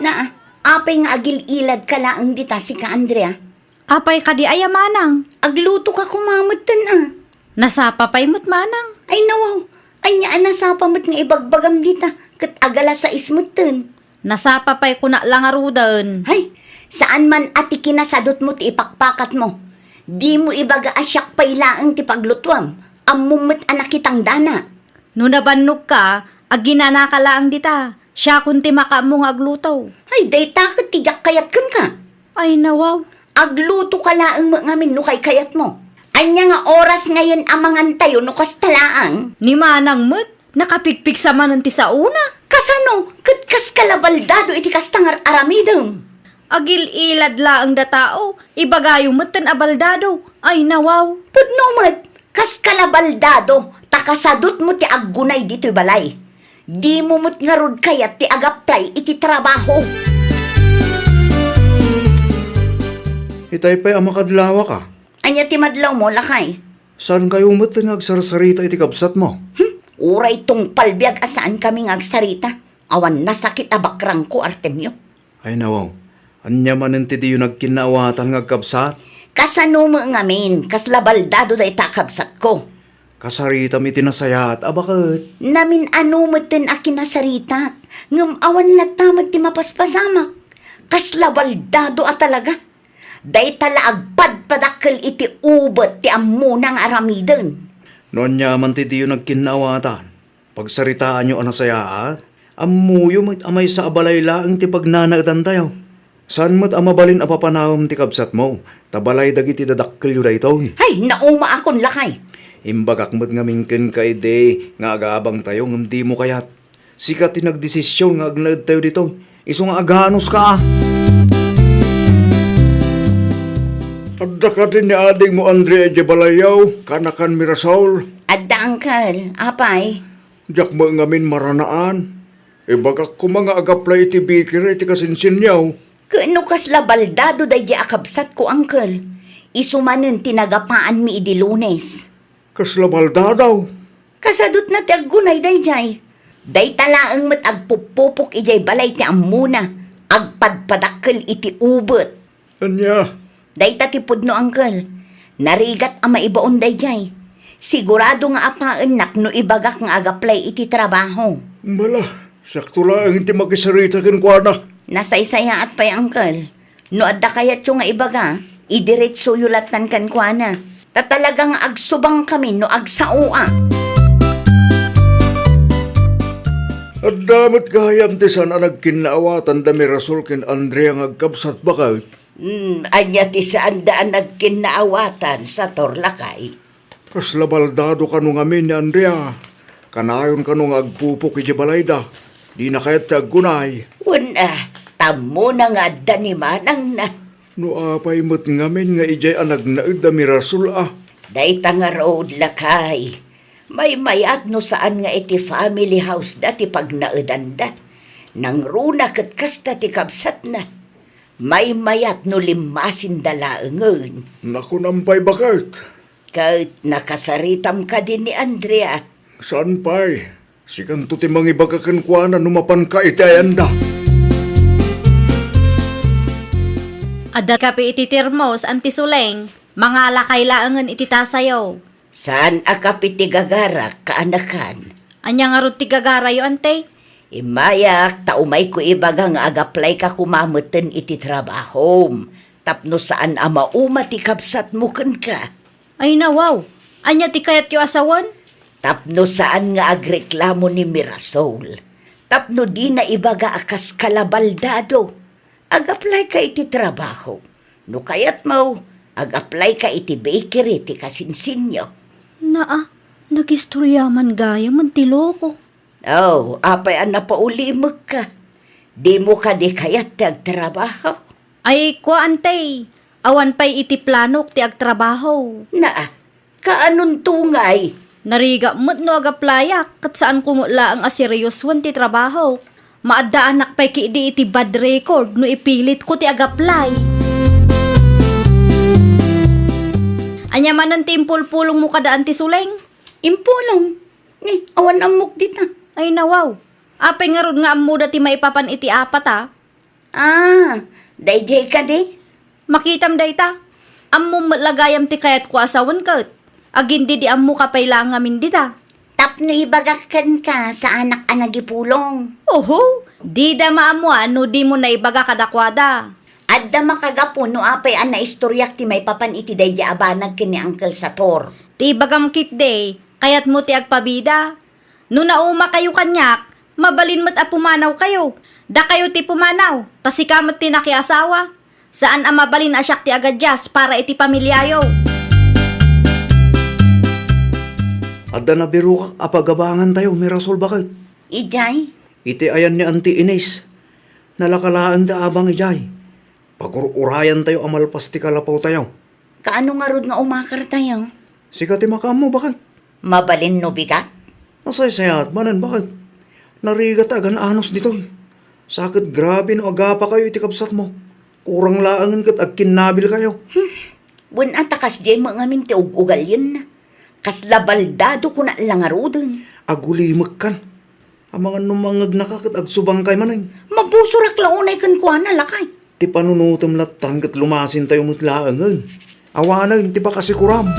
Na, apay nga agil-ilad ka laeng dita, sika, Andrea? Apay kadi aya manang? Agluto ka koma metten, a. Nasapa pay met manang? Ay, nawaw. Ania a nasapa met nga ibagbagam dita? Ket agalas sais metten. Nasapa pay kuna la ngaruden. Hay, saan man a ti kinasadutmo ti ipakpakatmo. Dimo ibaga a siak pay laeng ti paglutuam. Ammom met a nakitangdanak. No nabannogka, aginanaka laeng dita. Siakon ti makaammo nga agluto. Hay, dayta ket ti diak kayat kenka. Ay, nawaw. Agluto ka laeng met ngamin no kaykayatmo. Ania nga oras ngayen a mangantayo no kasta laeng? Ni manang met, nakapigpigsa manen ti saona. Kasano? Ket kas ka la baldado iti kasta nga ar-aramidem? Agil-ilad laeng da tao, ibagayo metten a baldado. Ay, nawaw. Pudno met, kas ka la baldado, ta kasadutmo ti aggunay ditoy balay. Dimo met ngarud kayat ti agaplay iti trabaho. Itay pay a makadlawaka. Ania ti madlawmo, lakay? Saankayo met nga agsarsarita iti kabsatmo? Hmm? Uray tungpal biag a saankami nga agsarita. Awan nasakit a bakrangko, Artemio. Ay, nawaw. Ania manen ti diyo nagkinnaawatan nga agkabsat? Kasano met ngamin, kasla baldado dayta a kabsatko? Kasaritam iti nasayaat a baket. Namin-ano metten a kinasaritak, ngem awan latta met ti mapaspasamak. Kasla baldado a talaga. Dayta la agpadpadakkel iti ubet ti ammona nga aramiden. No ania man ti diyo nagkinnaawatan, pagsaritaanyo a nasayaat, ammoyo met a maysa a balay laeng ti pagnanaedantayo. Saan met a mabalin a papanaem ti kabsatmo, ta balay dagiti dadakkelyo daytoy. Hay, naumaakon, lakay. Imbagak met ngamin kenka idi nga agabangtayo ngem dimo kayat. Sika ti nagdesisyon nga agnaedtayo ditoy. Isu nga aganuska, a. Adda kadi ni adingmo Andrea idiay balayyo, kaanakan Mirasol? Adda, uncle. Apay? Diak met ngamin maranaan. Ibagak koma nga agaplay iti bikira iti kasinsinyo. Ket no kasla baldado daydiay a kabsatko, uncle, isu manen ti nagapaanmi idi Lunes. Kasla baldado? Kasadutna ti aggunay daydiay. Dayta laeng met agpuppupok idiay balay ti ammona, agpadpadakkel iti ubet. Ania? Dayta ti pudno, uncle. Narigat a maibaon daydiay. Sigurado nga apaennak no ibagak nga agaplay iti trabaho. Bala, siakto laeng ti makisarita kenkuana. Nasaysayaat pay, uncle. No adda kayatyo nga ibaga, idiretsoyo lattan kenkuana. Ta talaga nga agsubangkami no agsaoak. Adda met gayam ti saan a nagkinnaawatan da Mirasol ken Andrea nga agkabsat baket? Hmm, ania ti saanda a nagkinnaawatan, sator, lakay? Kasla baldado kano ngamin ni Andrea. Kanayon kano nga agpupok idiay balayda. Dina kayat ti aggunay. Wen, a, ta ammona nga adda ni manangna. No apay met ngamin nga idiay a nagnaed da Mirasol, a? Dayta ngarud, lakay. Maymayat no saan nga iti family house da ti pagnaedanda. Nangruna ket kasta ti kabsatna. Maymayat no limmasinda laengen. Nakunam pay baket. Ket nakasaritam kadi ni Andrea? Saan pay. Sikanto ti mangibaga kenkuana no mapanka iti ayanda. Adda kape iti termos, Anti Suleng. Mangalakay laengen iti tasayo. Saan a kape ti gagarak, kaanakan? Ania ngarud ti gagarayo, Ante? Immayak, ta umayko ibaga nga agaplayka koma metten iti trabahom, tapno saan a mauma ti kabsatmo kenka. Ay, nawaw! Ania ti kayatyo a sawen? Tapno saan nga agreklamo ni Mirasol, Tapno dina ibaga a kas kalabaldado, ag-apply ka iti trabaho. No kayatmo, ag-apply ka iti bakery ti kasinsinyo. Naa, nagistorya man gayam ti loko. Oh, apay a napaulimekka? Dimo kadi kayat ti agtrabaho? Ay, kua, Antay, awan pay iti planok ti agtrabaho. Naa, kaanonto ngay? Narigat met no ag-applyak, ket saanko met laeng a seriosoen ti trabaho. Maaddaanak pay ketdi iti bad record no ipilitko ti ag-apply. Ania manen ti impulpulongmo kada Anti Suleng? Impulong? Ni, awan ammok dita. Ay, nawaw. Apay ngarud nga ammoda ti maipapan iti apat, a? Ah, daydiay kadi? Makitam dayta. Ammom met la gayam ti kayatko a sawen ket. Agin di di ammoka pay laeng ngamin dita. Tapno ibagak kenka, saanak a nagipulong. Oho, dida maammoan no dimo naibaga kadakuada. Adda makagapu no apay a naistoryak ti maipapan iti daydiay a banag ken ni Uncle Sator. Ti ibagam ketdi, kayatmo ti agpabida. No naumakayo kaniak, mabalin met a pumanawkayo. Dakayo ti pumanaw, ta sika met ti nakiasawa. Saan a mabalin a siak ti agadias para iti pamiliayo. Adda nabirokak a pagabangantayo, Mirasol, baket. Idiay? Iti ayan ni Auntie Ines. Nalaka laeng ti abang idiay. Pagur-urayantayo a malpas ti kalapawtayo. Kaano ngarud nga umakartayo? Sika ti makaammo, baket. Mabalin no bigat? Nasaysayaat manen, baket. Narigat ti agan-anos ditoy. Sa ket grabe no agapakayo iti kabsatmo. Kurang laengen ket agkinnabilkayo. Hmm. Wen a ta kasdiay met ngamin ti ug-ugalyenna. Kasla baldado kuna la ngaruden. Agulimekkan. Amangan no mangegnaka ket agsubangkay manen. Mabusorak la unay kenkuana, lakay. Ti panunotem lattan ket lumasintayo met laengen. Awanen ti pakasikuram.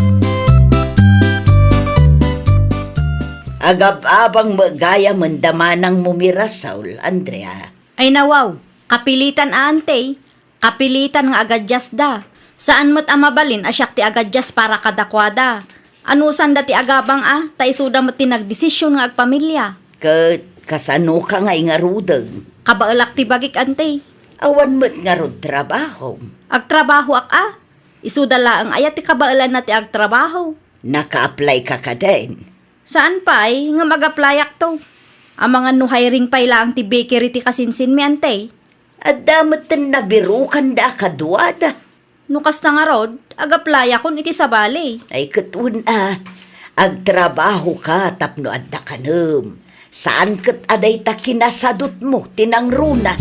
Agab-abang met gayam da manangmo, Mirasol, Andrea. Ay nawaw, kapilitan a, Ante. Kapilitan nga agadiasda. Saan met a mabalin a siak ti agadias para kadakuada. Anusanda ti agabang a, ta isuda met ti nagdesisyon nga agpamilia. Ket kasanoka ngay ngaruden? Kabaelak ti bagik, Ante. Awan met ngarud trabahom? Agtrabahoak a. Isuda laeng aya ti kabaelanna ti agtrabaho? Naka-apply ka kadin? Saan pay, ngem ag-applyak to. Amangan no hiring pay laeng ti bakery ti kasinsinmi, Ante. Adda metten nabirokanda a kaduada. No kasta ngarud, ag-applyakon iti sabali. Ay, ket wen a, agtrabaho ka tapno adda kanem. Saan ket a dayta kinasadutmo ti nangruna.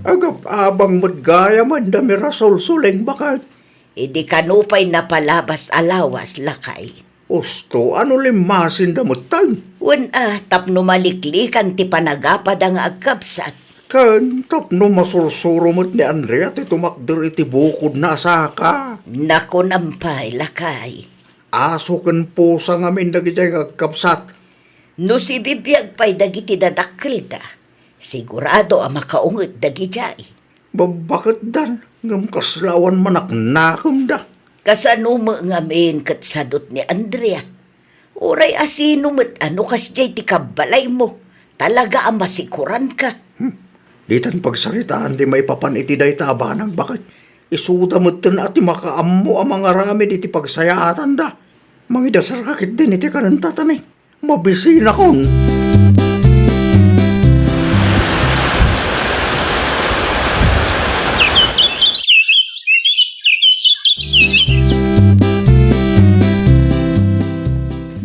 Agab-abang met gayam da Mirasol, Suleng, baket. Idi kano pay napalabas a lawas, lakay? Usto, ano limmasinda metten? Wen a, tapno maliklikan ti panagapada nga agkabsat. Ken tapno masursuro met ni Andrea ti tumakder iti bukodna a saka. Nakunam pay, lakay. Aso ken pusa ngamin dagidiay nga agkabsat. No sibibiag pay dagiti dadakkelda, sigurado a makaunget dagidiay. Babbaketdan, ngem kasla awan manaknakemda. Kasano met ngamin ket sadut ni Andrea? Uray a sino met a no kasdiay ti kabbalaymo, talaga a masikuranka. Hmm. Ditan pagsaritaan ti maipapan iti dayta a banag, baket. Isuda metten a ti makaammo a mangaramid iti pagsayaatanda. Mangidasalka ketdin iti kanenta, tani. Mabisinakon.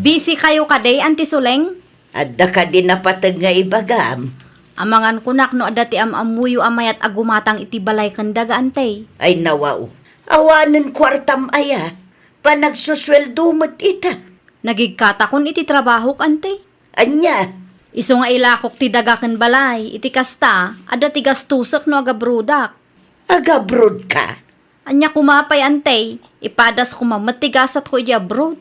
Busy kayo kadi, Anti Suleng? Adda kadi napateg nga ibagam? Amangan kunak no adda ti am-ammoyo a mayat a gumatang iti balay ken daga, Ante. Ay, nawaw. Awanen kuartam aya? Panagsusueldo met ita. Nagigkatakon iti trabahok, Ante. Ania? Isu nga ilakok ti daga ken balay, iti kasta, adda ti gastosek no agabrodak. Agabrodka? Ania koma pay, Ante, ipadas koma met ti gasatko iti abroad.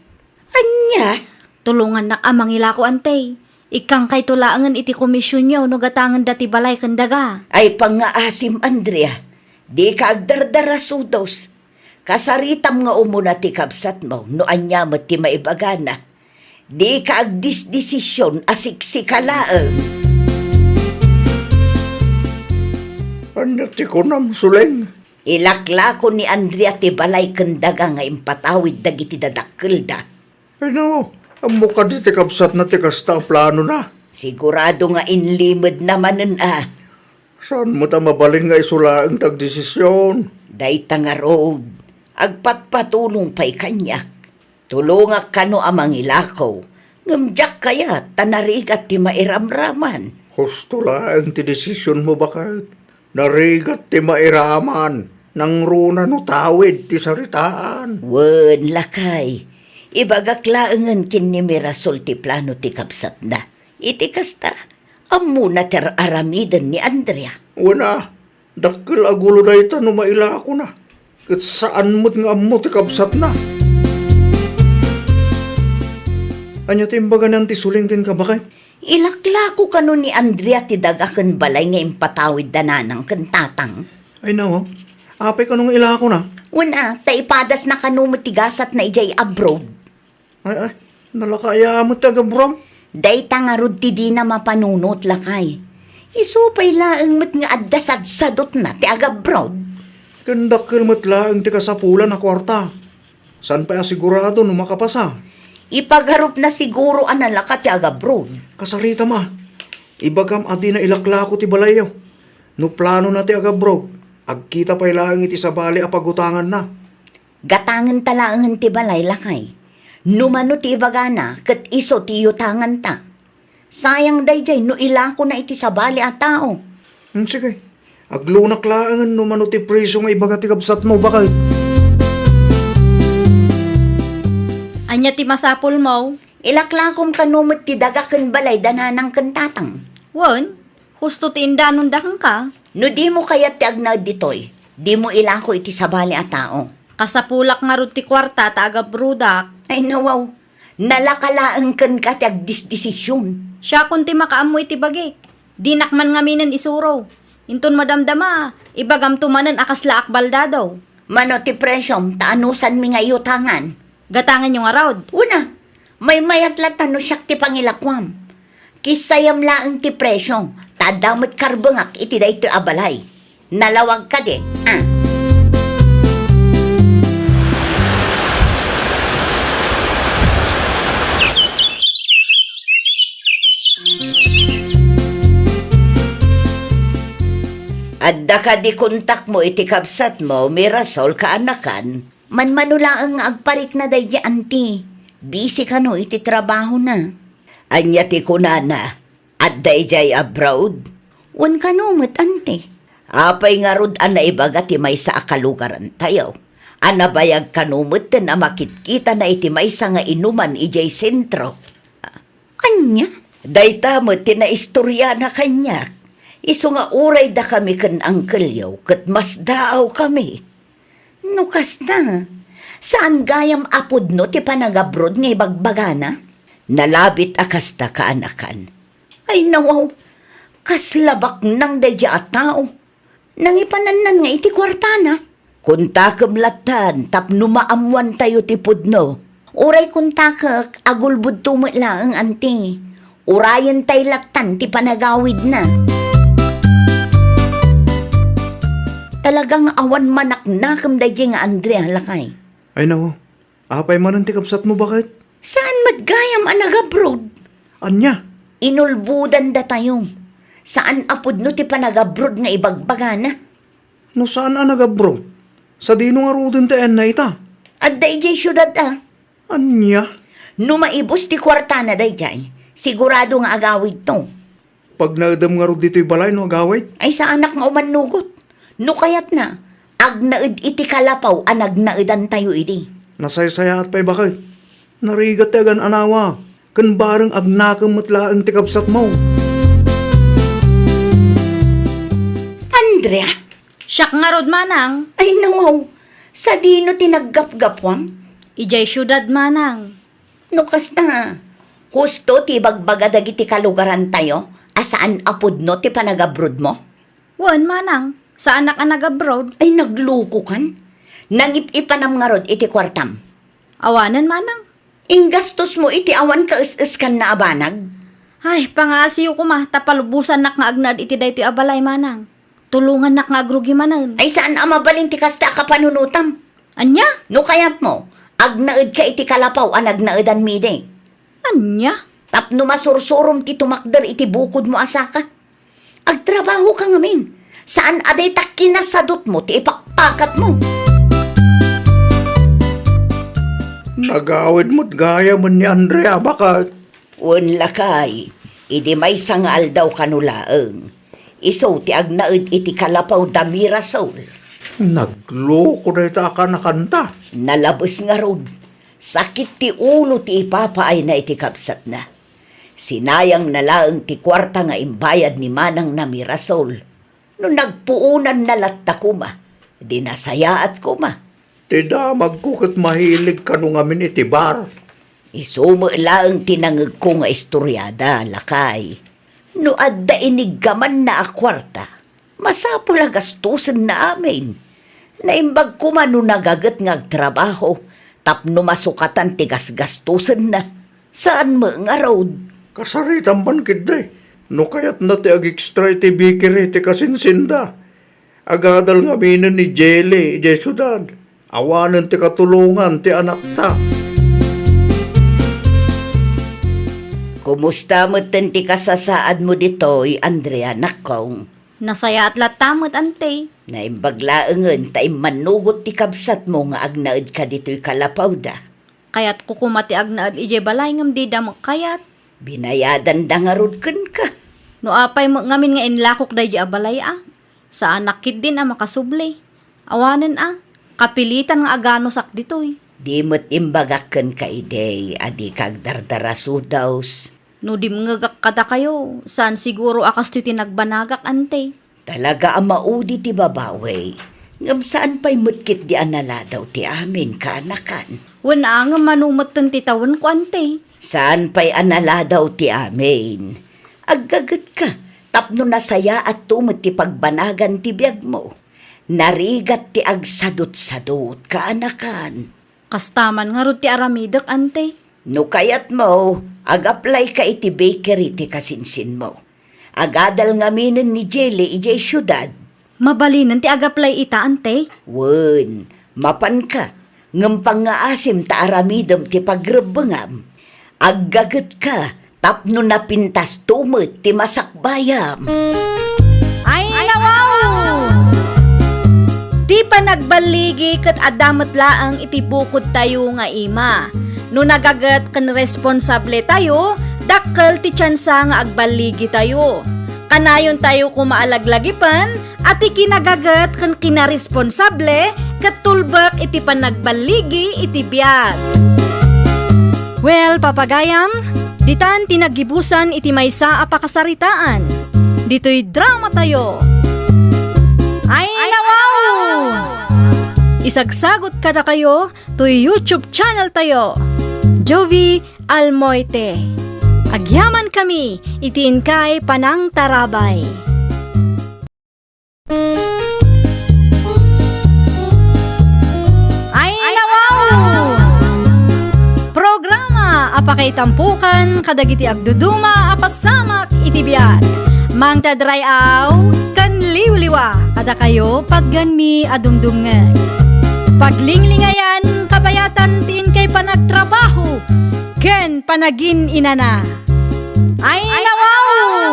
Ania? Tulongannak a mangilako, Ante. Ikkangkayto laengen iti komisionyo no gatangenda ti balay ken daga. Ay, pangngaasim, Andrea. Dika agdardara, sudos. Kasaritam nga umuna ti kabsatmo no ania met ti maibagana. Dika agdisdesisyon a siksika laeng. Ania ti kunam, Suleng? Ilaklako ni Andrea ti balay ken daga nga impatawid dagiti dadakkelda. Ay, no, ammo kadi ti kabsatna ti kasta a planona? Sigurado nga inlimedna manen a. Saan met a mabalin nga isu laeng ti agdesisyon? Dayta ngarud, agpatpatulong pay kaniak. Tulongak kano a mangilako, ngem diak kayat ta narigat ti mairamraman. Husto laeng ti desisionmo, baket. Narigat ti mairamman, nangruna no tawid ti saritaan. Wen, lakay, ibagak laengen ken ni Mirasol ti plano ti kabsatna. Iti kasta, ammona ti ar-aramiden ni Andrea. Wen a, dakkel a gulo dayta no mailakona. Ket saan met nga ammo ti kabsatna. Ania ti imbaga ni Auntie Suleng kenka, baket? Ilaklako kano ni Andrea ti daga ken balay nga impatawid da nanang ken tatang. Ay, nawa. Apay kano nga ilakona? Wen a, ta ipadasna kano met ti gasatna idiay abroad. Ay, ay, nalaka aya met ti agabroad? Dayta ngarud ti dina mapanunot, lakay. Isu pay laeng met nga adda sadsadutna ti agabroad. Ken dakkel met laeng ti kasapulan a kuarta. Saan pay a sigurado no makapasa? Ipagarupna siguro a nalaka ti agabroad. Kasaritam a, ibagam a dina ilaklako ti balayyo. No planona ti agabroad, agkita pay laeng iti sabali a pagutanganna. Gatangenta laengen ti balay, lakay. No mano ti ibagana, ket isu ti iyutanganta. Sayang daydiay no ilakona iti sabali a tao. Hmm, sige. Aglunak laengen no mano ti presyo nga ibaga ti kabsatmo, baket. Ania ti masapulmo? Ilaklakom kano met ti daga ken balay da nanang ken tatang. Wen, husto ti indanonda kenka. No dimo kayat ti agnaed ditoy, dimo ilako iti sabali a tao. Kasapulak ngarud ti kuarta ta agabrodak. Ay, nawaw. Nalaka laeng kenka ti agdisdesisyon. Siakon ti makaammo iti bagik. Dinak man ngaminen isuro. Inton madamdama, ibagamto manen a kasla akbaldado. Mano ti presyom ta anusanmi nga iutangan? Gatangenyo ngarud. Una, maymayat latta no siak ti pangilakuam. Kissayem laeng ti presyo, ta adda met karbengak iti daytoy a balay. Nalawag kadi, a? Adda kadi kontakmo iti kabsatmo, Mirasol, kaanakan? Manmano laeng nga agparikna daydi anti. Busy kano iti trabahona. Ania ti kunana? Adda idiay abroad? Wen kano met, anti. Apay ngarud a naibaga ti maysa a kalugarantayo a nabayag kano metten a makitkitana iti maysa nga inuman idiay sentro? Ania? Dayta met ti naistoriana kaniak. Isu nga uray dakami ken angkelyo ket masdaawkami. No kasta, saan gayam a pudno ti panagabrod nga ibagbagana? Nalabit a kasta, kaanakan. Ay, nawaw, kasla baknang daydi a tao. Nangipanannan nga iti kuartana. Kontakem lattan tapno maammoantayo ti pudno. Uray kontakek, agulbodto met laeng, anti. Urayentay lattan ti panagawidna. Talaga nga awan manaknakem daydi nga Andrea, lakay. Ay, nao. Apay manen ti kabsatmo, baket? Saan met gayam a nagabrod? Ania? Inulbodan datayo. Saan a pudno ti panagabrod nga ibagbagana. No saan a nagabrod, sadino ngaruden ti ayanna ita? Adda idiay siudad a. Ania? No maibus ti kuartana daydiay, sigurado nga agawidto. Pagnaedem ngarud ditoy balay no agawid? Ay, saanak nga umannugot. No kayatna, agnaed iti kalapaw a nagnaedantayo idi. Nasaysayaat pay, baket. Narigat ti agan-anawa. Ken bareng agnakem met laeng ti kabsatmo. Andrea! Siak ngarud, manang. Ay, nawaw. Sadino ti naggapgapuam? Idiay siudad, manang. No kasta, husto ti ibagbaga dagiti kalugarantayo a saan a pudno ti panagabrodmo? Wen, manang. Saanak a nagabrod. Ay, naglukokan. Nangip-ipanam ngarud iti kuartam. Awanen, manang. Ingastos mo iti awan kaes-eskanna a banag? Ay, pangaasiyo koma, ta palubosannak nga agnaed iti daytoy a balay, manang. Tulongannak nga agrugi manen. Ay, saan a mabalin ti kasta a kapanunotam. Ania? No kayatmo, agnaedka iti kalapaw a nagnaedanmi idi. Ania? Tapno masursurom ti tumakder iti bukodmo a saka. Agtrabahoka ngamin. Saan a dayta kinasadutmo ti ipakpakatmo. Nagawid met gayamen ni Andrea, baket. Wen, lakay, idi maysa nga aldaw kano laeng, isu ti agnaed iti kalapaw da Mirasol. Nagloko dayta a kanakanta. Nalabes ngarud, sakit ti ulo ti ipapaayna iti kabsatna. Sinayangna laeng ti kuarta nga imbayad ni manangna Mirasol. No nagpuonanna latta koma, di nasayaat koma. Ti damagko ket mahilig kano ngamin iti bar. Isu met laeng ti nangegko nga istoriada, lakay. No adda iniggamanna a kuarta, masapul a gastosenna amin. Naimbag koma no nagaget nga agtrabaho tapno masukatan ti gasgastosenna. Saan met ngarud? Kasaritam man ketdi. No kayatna ti ag-extra iti bakery ti kasinsinda. Agadal ngaminen ni Jelly idiay siudad. Awanen ti katulongan ti anakta. Kumusta metten ti kasasaadmo ditoy, Andrea, nakkong? Nasayaat latta met, ante. Naimbag laengen ta immannugot ti kabsatmo nga agnaedka ditoy kalapawda. Kayatko koma ti agnaed idiay balay ngem dida met kayat. Binayadanda ngarud kenka. No apay met ngamin nga inlakok daydi a balay a, saanak ketdin a makasubli. Awanen a, kapilitan nga aganusak ditoy. Di met imbagak kenka idi a dika agdardarasudaws. No dimngegak kadakayo, saan siguro a kastoy ti nagbanagak, ante. Talaga a maudi ti babawi, ngem saan pay met ketdi a naladaw ti amin, kaanakan. Wen a, ngem mano metten ti tawenko, ante? Saan pay a naladaw ti amin. Aggagetka, tapno nasayaatto met ti pagbanagan ti biagmo. Narigat ti agsadutsadut, kaanakan. Kasta man ngarud ti aramidek, ante. No kayatmo, ag-applyka iti bakery ti kasinsinmo. Agadal ngaminen ni Jelly idiay siudad. Mabalinen ti ag-apply ita, ante? Wen, mapanka, ngem pangngaasim ta aramidem ti pagrebbengam. Aggagetka, tapno napintasto met ti masakbayam. Ay, nawaw! Ti panagballigi ket adda met laeng iti bukodtayo nga ima. No nagaget ken responsabletayo, dakkel ti tiansa nga agballigitayo. Kanayontayo koma a laglagipen a ti kinagaget ken kinaresponsable ket tulbek iti panagballigi iti biag. Well, papagayam, ditan ti naggibusan iti maysa a pakasaritaan. Ditoy dramatayo. Ay, nawaw! Isagsagot kadakayo toy YouTube channeltayo, Jovi Almoite. Agyamankami iti inkay panangtarabay. Ay, nawaw! Programa a pakaitampokan kadagiti agduduma a pasamak iti biag. Mangted ray-aw ken liwliwa kadakayo patgenmi a dumdumngeg. Paglinglingayan kabayatan ti inkay panagtrabaho ken panagin-inana. Ay, nawaw!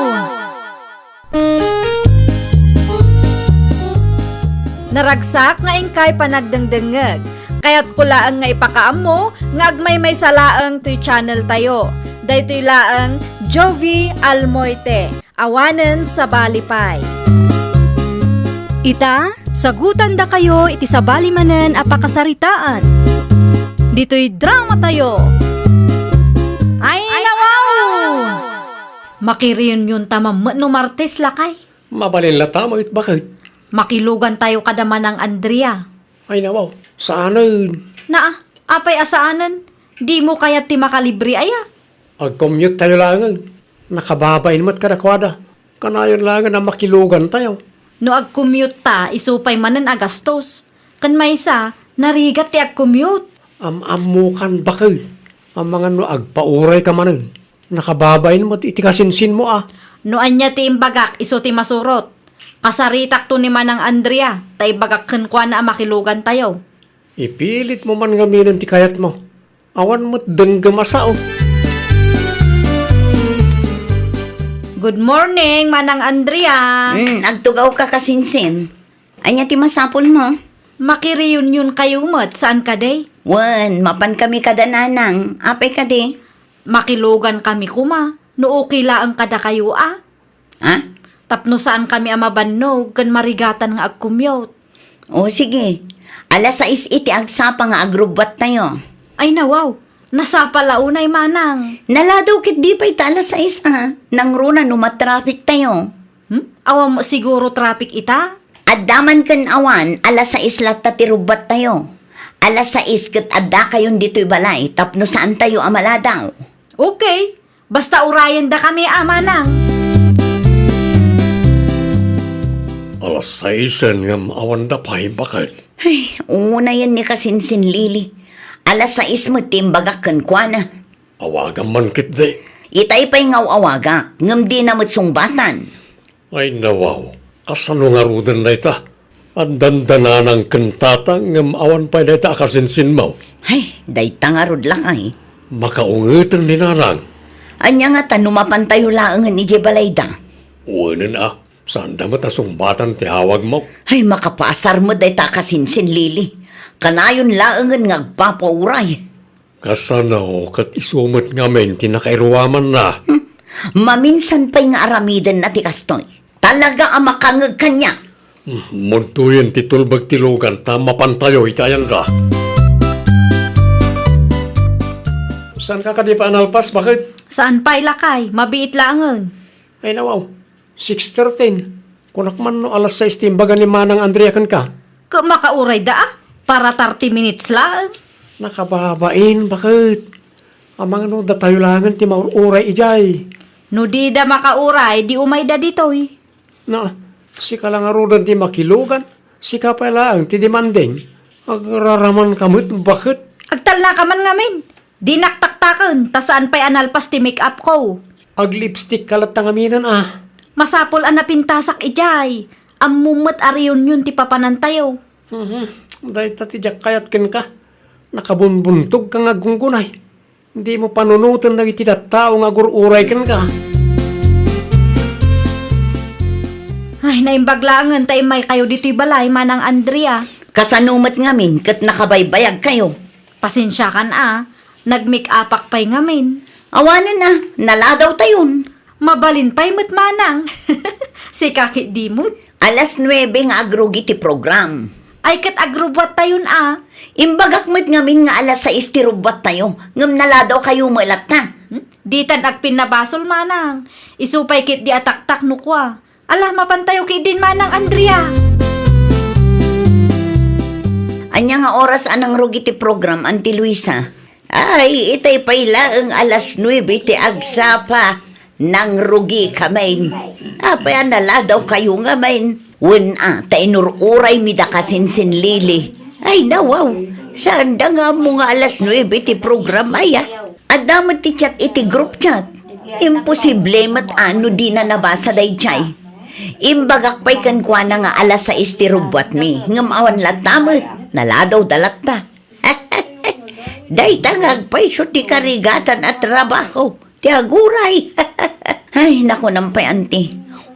Naragsak nga inkay panagdengdengngeg. Kayatko laeng nga ipakaammo nga agmaymaysa laeng toy channeltayo. Daytoy laeng Jovi Almoite. Awanen sabali pay. Ita, sagutandakayo iti sabali manen a pakasaritaan. Ditoy dramatayo. Ay, nawaw! Makireunionta man met no Martes, lakay. Mabalin latta met, baket. Makilugantayo kada Manang Andrea. Ay, nawaw, saanen. Naa, apay a saanen? Dimo kayat ti makalibre aya? Ag-commute tayo laengen. Nakababain met kadakuada. Kanayon laengen a makilugantayo. No ag-commute ta, isu pay manen a gastos. Ken maysa, narigat ti ag-commute. Am-ammokan, baket. Amangan no agpaurayka manen. Nakababain met iti kasinsinmo a. No ania ti imbagak, isu ti masurot. Kasaritakto ni Manang Andrea, ta ibagak kenkuana a makilugantayo. Ipilitmo man ngaminen ti kayatmo. Awan met denggem a sao. Good morning, Manang Andrea. Hmm, agtugawka, kasinsin. Ania ti masapulmo? Makireunionkayo met, saan kadi? Wen, mapankami kada nanang. Apay kadi? Makilugankami koma, no okay laeng kadakayo a. Ha? Tapno saankami a mabannog ken marigatan nga agcommute. O, sige. Alas sais iti agsapa nga agrubbuattayo. Ay, nawaw. Nasapa la unay, manang. Naladaw ketdi pay ta alas sais a. Nangruna no matraffictayo. Hmm? Awan mo siguro traffic ita? Adda man ken awan, alas sais latta ti rubbuattayo. Alas sais ket addakayon ditoy balay tapno saantayo a maladaw. Okay. Basta urayendakami a, manang. Alas saisen ngem awanda pay, baket. Ay, unayen ni kasinsin Lily. Alas sais met ti imbagak kenkuana. Awagam man ketdi. Itay pay nga aw-awagak, ngem dina met sungbatan. Ay, nawaw, kasano ngaruden dayta? Addan da nanang ken tatang ngem awan pay dayta a kasinsinmo. Ay, dayta ngarud, lakay. Makaungeten ni nanang. Ania ngata no mapantayo laengen idiay balayda? Wenen a, saanda met a sungbatan ti awagmo. Ay, makapaasar met dayta a kasinsin Lily. Kanayon laengen nga agpapauray. Kasano ket isu met ngamin ti nakairuamanna? Hmm. Maminsan pay nga aramidenna ti kastoy. Talaga a makangeg kaniak. Hmm, muntoyen ti tulbek ti lugan ta mapantayo iti ayanda. Saanka kadi pay a nalpas, baket? Saan pay, lakay. Mabiit laengen. Ay, nawaw. Six thirteen. Kunak man no alas sais ti imbaga ni Manang Andrea kenka. Ket makaurayda a, para thirty minutes laeng. Nakababain, baket. Amangan no datayo laengen ti maur-uray idiay. No dida makauray, di umayda ditoy. Na, sika la ngaruden ti makilugan, sika pay laeng ti demanding. Agraramanka met, baket. Agtalnaka man ngamin. Dinak taktaken, ta saan pay a nalpas ti make-up ko. Ag-lipstick ka latta ngaminen a. Masapul a napintasak idiay. Ammom met a reunion ti papanantayo. Mhm. Dayta ti diak kayat kenka. Nakabunbuntogka nga aggunggunay. Dimo panunoten dagiti tattao nga agur-uray kenka. Ay, naimbag laengen ta immaykayo ditoy balay, Manang Andrea. Kasano met ngamin ket nakabaybayagkayo? Pasensiakan a, nagmake-upak pay ngamin. Awanen a, naladawtayon. Mabalin pay met manang. Sika ketdi met. Alas nuebe nga agrugi ti program. Ay ket agrubbuattayon a. Imbagak met ngamin nga alas sais ti rubbuattayo, ngem naladawkayo met latta. Hmm? Ditan agpinnabasol manang. Isu pay ketdi a taktak no kua. Ala, mapantayo ketdin, Manang Andrea. Ania nga oras a nangrugi ti program, Auntie Luisa? Ay, itay pay laeng alas nuebe ti agsapa. Nangrugi kamin. Apay a naladawkayo ngamin? Wen a, ta inur-uraymi da kasinsin Lily. Ay, nawaw. Saanda nga ammo nga alas nuebe ti program aya. Adda met ti chat iti group chat. Imposible met a no dina nabasa daydiay. Imbagak pay kenkuana nga alas sais ti rubbuatmi, ngem awan latta met. Naladawda latta. Dayta nga agpayso ti karigatan a trabaho ti aguray. Ay, nakunam pay, Auntie.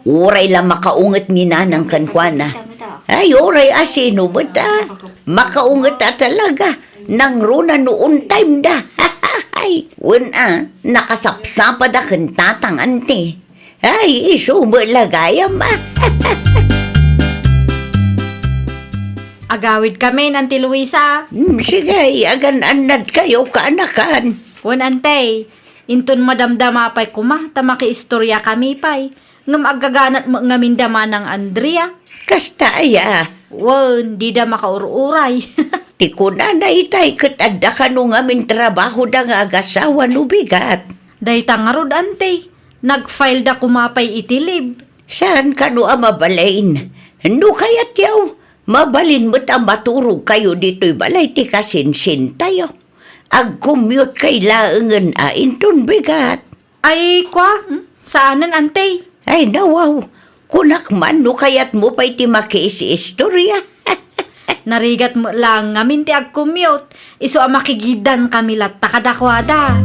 Uray la makaunget ni Nanang kenkuana. Ay, uray a sino met a makaunget a talaga. Nangruna no on time da. Ay, wen a, nakasapsapada ken tatang, Auntie. Ay, isu met la gayam a. Agawid kamin, Auntie Luisa. Hmm, sige, agan-annad kayo, kaanakan. Wen, Auntie, inton madamdama pay koma, ta makiistorya kami pay. Ngem aggaganat met ngamin da Manang Andrea. Kasta aya? Wen, dida makaur-uray. Ti kunana itay ket adda kano ngamin trabahoda nga agasawa no bigat. Dayta ngarud, Auntie. Nag-file da koma pay iti leave. Saan kano a mabalin? No kayatyo, mabalin met a maturog kayo ditoy balay ti kasinsintayo. Agcommute kay laengen a inton bigat. Ay, kwa, hmm? Saanen, Auntie? Ay, nawaw. Kunak man no kayatmo pay ti makiis-istorya. Narigat met laeng ngamin ti agcommute, isu a makigiddan kami latta kadakuada.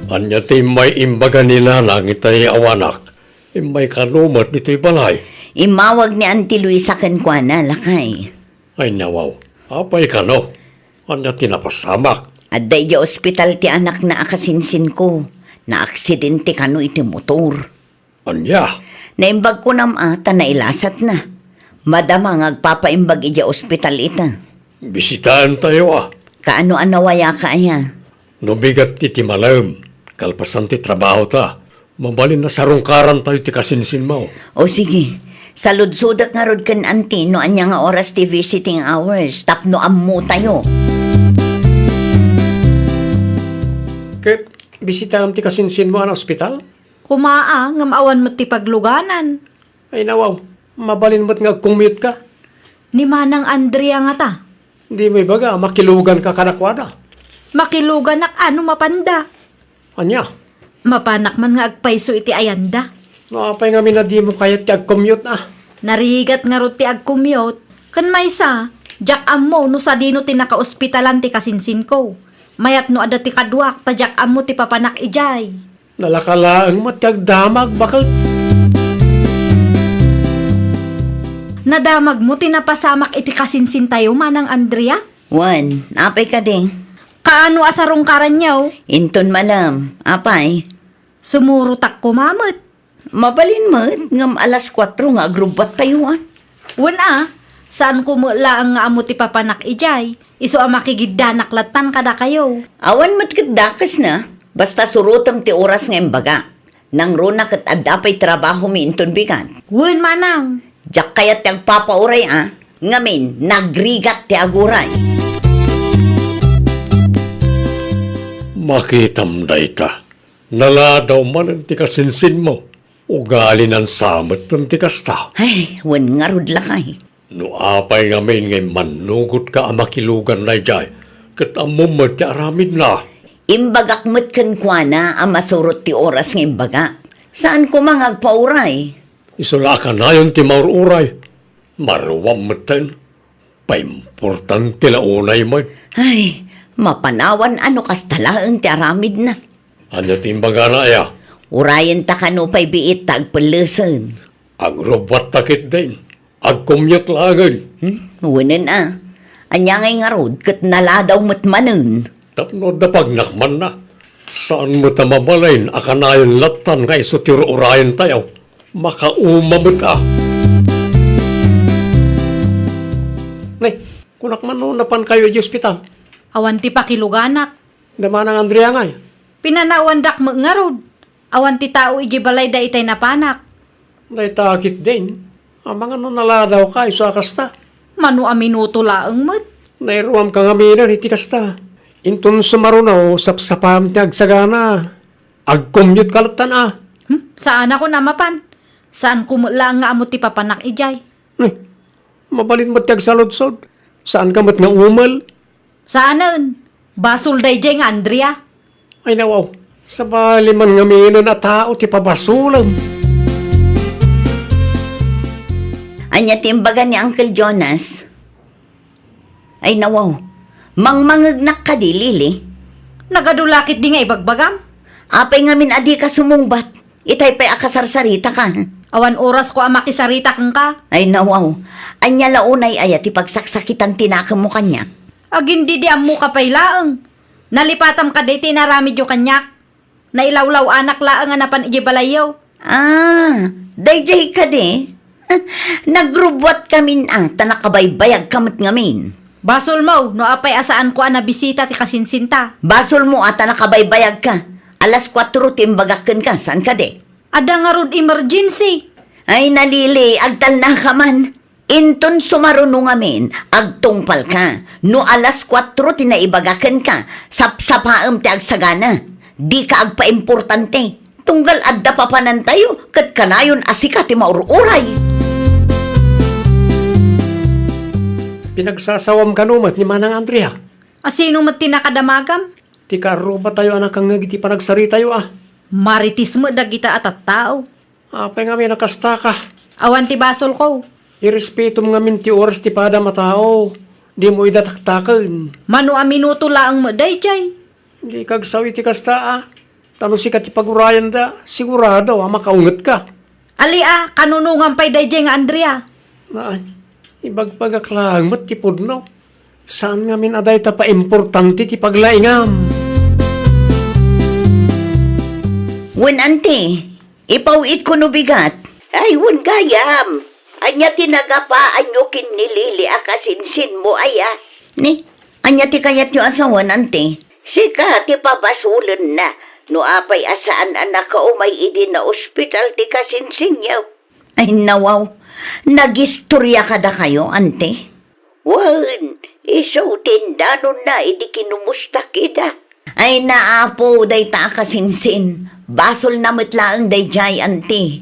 Ania ti immay imbaga ni Nanang itay awanak? Immay kano met ditoy balay? Immawag ni Auntie Luisa kenkuana, lakay. Ay, nawaw. Apay kano? Ania ti napasamak? Adda idiay ospital ti anakna a kasinsinko. Naaksidente kano iti motor. Ania? Naimbag kunam a ta nailasatna. Madama nga agpapaimbag idiay ospital ita. Bisitaentayo a. Kaano a nawayaka aya? No bigat ti timalem, kalpasan ti trabahota, mabalin a sarungkarantayo ti kasinsinmo. O sige, saludsodek ngarud ken Auntie no ania nga oras ti visiting hours tapno ammotayo. Ket bisitaem ti kasinsinmo a naospital? Kumaa, ngem awan met ti pagluganan. Ay, nawaw, mabalin met nga agcommute ka. Ni Manang Andrea ngata? Dimo ibaga a makiluganka kadakuada? Makiluganak a no mapanda. Ania? Mapanak man nga agpayso iti ayanda. No apay ngamin a dimo kayat ti agcommute a? Narigat ngarud ti agcommute. Ken maysa, diak ammo no sadino ti nakaospitalan ti kasinsinko. Mayat no adda ti kaduak, ta diak ammo ti papanak idiay. Nalaka laeng met ti agdamag, baket. Nadamagmo ti napasamak iti kasinsintayo, Manang Andrea? Wen, apay kadi? Kaano a sarungkaranyo? Inton malem, apay? Sumurotak koma met. Mabalin met, ngem alas kuatro nga agrubbuattayo, a? Wen a, saanko met laeng nga ammo ti papanak idiay, isu a makigiddanak lattan kadakayo. Awan met ket dakesna, basta surotem ti oras nga imbagak. Nangruna ket adda pay trabahomi inton bigat. Wen, manang. Diak kayat ti agpapauray a, ngamin, nagrigat ti aguray. Makitam dayta. Naladaw manen ti kasinsinmo. Ugalinan sa metten ti kasta. Ay, wen ngarud lakay. No apay ngamin nga immannugotka a makilugan daydiay, ket ammom met ti aramidna. Imbagak met kenkuana a masurot ti oras nga imbagak. Saan koma nga agpauray? Isu la a kanayon ti maur-uray. Maruam metten. Paimportante la unay met. Ay, mapanawan a no kasta laeng ti aramidna. Ania ti imbagana aya? Urayenta kano pay biit ta agpellesen. Agrubbuatta ketdin. Agcommute laengen. Hmm? Wenen a. Ania ngay ngarud ket naladaw met manen. Tapno adda pagnakmanna. Saan met a mabalin a kanayon lattan nga isu ti ur-urayentayo. Makauma met a. Nay, kunak man no napankayo idiay ospital? Awan ti pakiluganak. Da Manang Andrea ngay? Pinanawandak met ngarud. Awan ti tao idiay balayda itay napanak. Dayta ketdin. Amangan no naladawka isu a kasta. Mano a minuto laeng met. Nairuamka ngaminen iti kasta. Inton sumaruno, sapsapam ti agsagana. Agcommute ka lattan a. Hmm? Saanakon a mapan. Saanko met laeng nga ammo ti papanak idiay. Eh, mabalin met ti agsaludsod. Saanka met nga umel. Saanen. Basol daydiay nga Andrea. Ay, nawaw. Sabali man ngaminen a tao ti pabasolem. Ania ti imbaga ni Uncle Jonas? Ay, nawaw. Mangmangegnak kadi, Lily? Nagadu la ketdi nga ibagbagam? Apay ngamin a dika sumungbat? Itay pay a kasarsaritaka. Awan orasko a makisarita kenka. Ay, nawaw. Ania la unay aya ti pagsaksakitan ti nakemmo kaniak? Agin didi ammoka pay laeng. Nalipatam kadi ti inaramidyo kaniak. Nailawlaw-anak laeng a napan idiay balayyo. Ah, daydiay kadi? Nagrubbuatkamin a ta nakabaybayagka met ngamin. Basolmo no apay a saanko a nabisita ti kasinsinta. Basolmo a ta nakabaybayagka. Alas kuatro ti imbagak kenka, saan kadi? Adda ngarud emergency. Ay, nalili, agtalnaka man. Inton sumaruno ngamin, agtungpalka. No alas kuatro ti naibaga kenka, sapsapaem ti agsagana. Dika agpaimportante. Tunggal adda papanantayo, ket kanayon a sika ti maur-uray. Pinagsasawam kano met ni Manang Andrea? A sino met ti nakadamagam? Ti kaarrubatayo a nakangngeg iti panagsaritayo a. Marites met dagita a tattao. Apay ngamin a kastaka? Awan ti basolko. Irespetom ngamin ti oras ti padam a tao. Dimo ida taktaken. Mano a minuto laeng met daydiay. Dika agsao iti kasta a. Ta no sika ti pagurayanda, sigurado a makaungetka. Ali a, kanunongam pay daydiay nga Andrea. Ay, ibagbagak laeng met ti pudno. Saan ngamin a dayta paimportante ti paglaingam. Wen, anti, ipaw-itko no bigat. Ay, wen gayam. Ania ti nagapaanyo ken ni Lily a kasinsinmo aya? Ni, ania ti kayatyo a sawen, anti? Sika ti pabasolenna no apay a saan a nakaumay idi naospital ti kasinsinyo. Ay, nawaw. Nagistoria kadakayo, anti? Wen, isu ti indanonna idi kinumusta kida. Ay, naapo, dayta a kasinsin. Basolna met laeng daydiay, anti.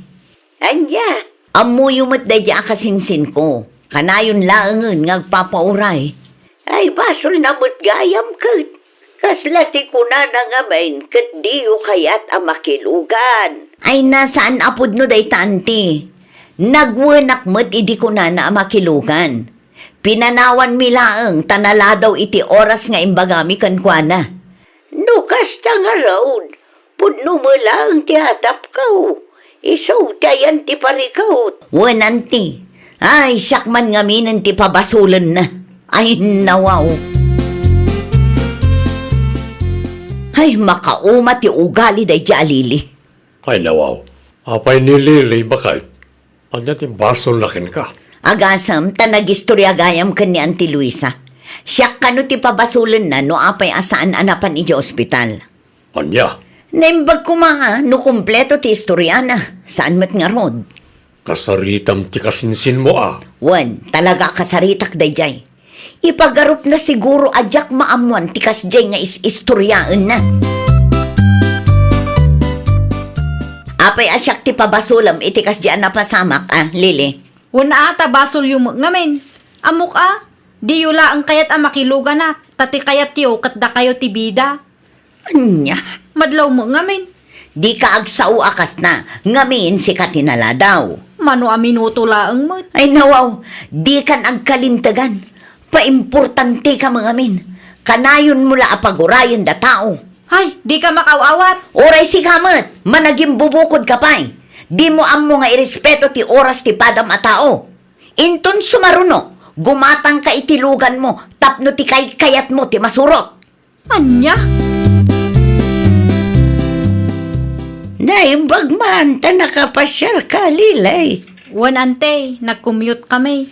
Ania? Ammoyo met daydiay a kasinsinko. Kanayon laengen nga agpapauray. Ay, basolna met gayam ket. Kasla ti kunana ngamin ket diyo kayat a makilugan. Ay, na, saan a pudno dayta, anti. Nagwenak met idi kunana a makilugan. Pinanawanmi laeng ta naladaw iti oras nga imbagami kenkuana. No kasta ngarud, pudno met laeng ti atapko. Isu ti ayan ti parikut. Wen, anti. Ay, siak man ngaminen ti pabasolenna. Ay, nawaw. Ay, makauma ti ugali daydiay a Lily. Ay, nawaw. Apay ni Lily, baket? Ania ti basolna kenka? Agasem, ta nagistoria gayam ken ni Auntie Luisa. Siak kano ti pabasolenna no apay a saan a napan idiay ospital. Ania? Naimbag koma a no kompleto ti istoriana, saan met ngarud. Kasaritam ti kasinsinmo a. Wen, talaga a kasaritak daydiay. Ipagarupna siguro a diak maammoan ti kasdiay nga is-istoriaenna. Apay a siak ti pabasolem iti kasdiay a napasamak a, Lily? Wen a, ta basolyo met ngamin. Ammok a, diyo laeng kayat a makiluganak, ta ti kayatyo ket dakayo ti bida. Ania? Madlaw met ngamin. Dika agsao a kasta, ngamin sika ti naladaw. Mano a minuto laeng met. Ay, nawaw, dikan agkalintegan. Paimportanteka met ngamin. Kanayonmo la a pagurayen da tao. Ay, dika makaaw-awat. Uray sika met, managimbubukodka pay. Dimo ammo nga irespeto ti oras ti padam a tao. Inton sumaruno, gumatangka iti luganmo tapno ti kaykayatmo ti masurot. Ania? Naimbag man ta nakapasiarka, Lily. Wen, Ante, nag-commute kami.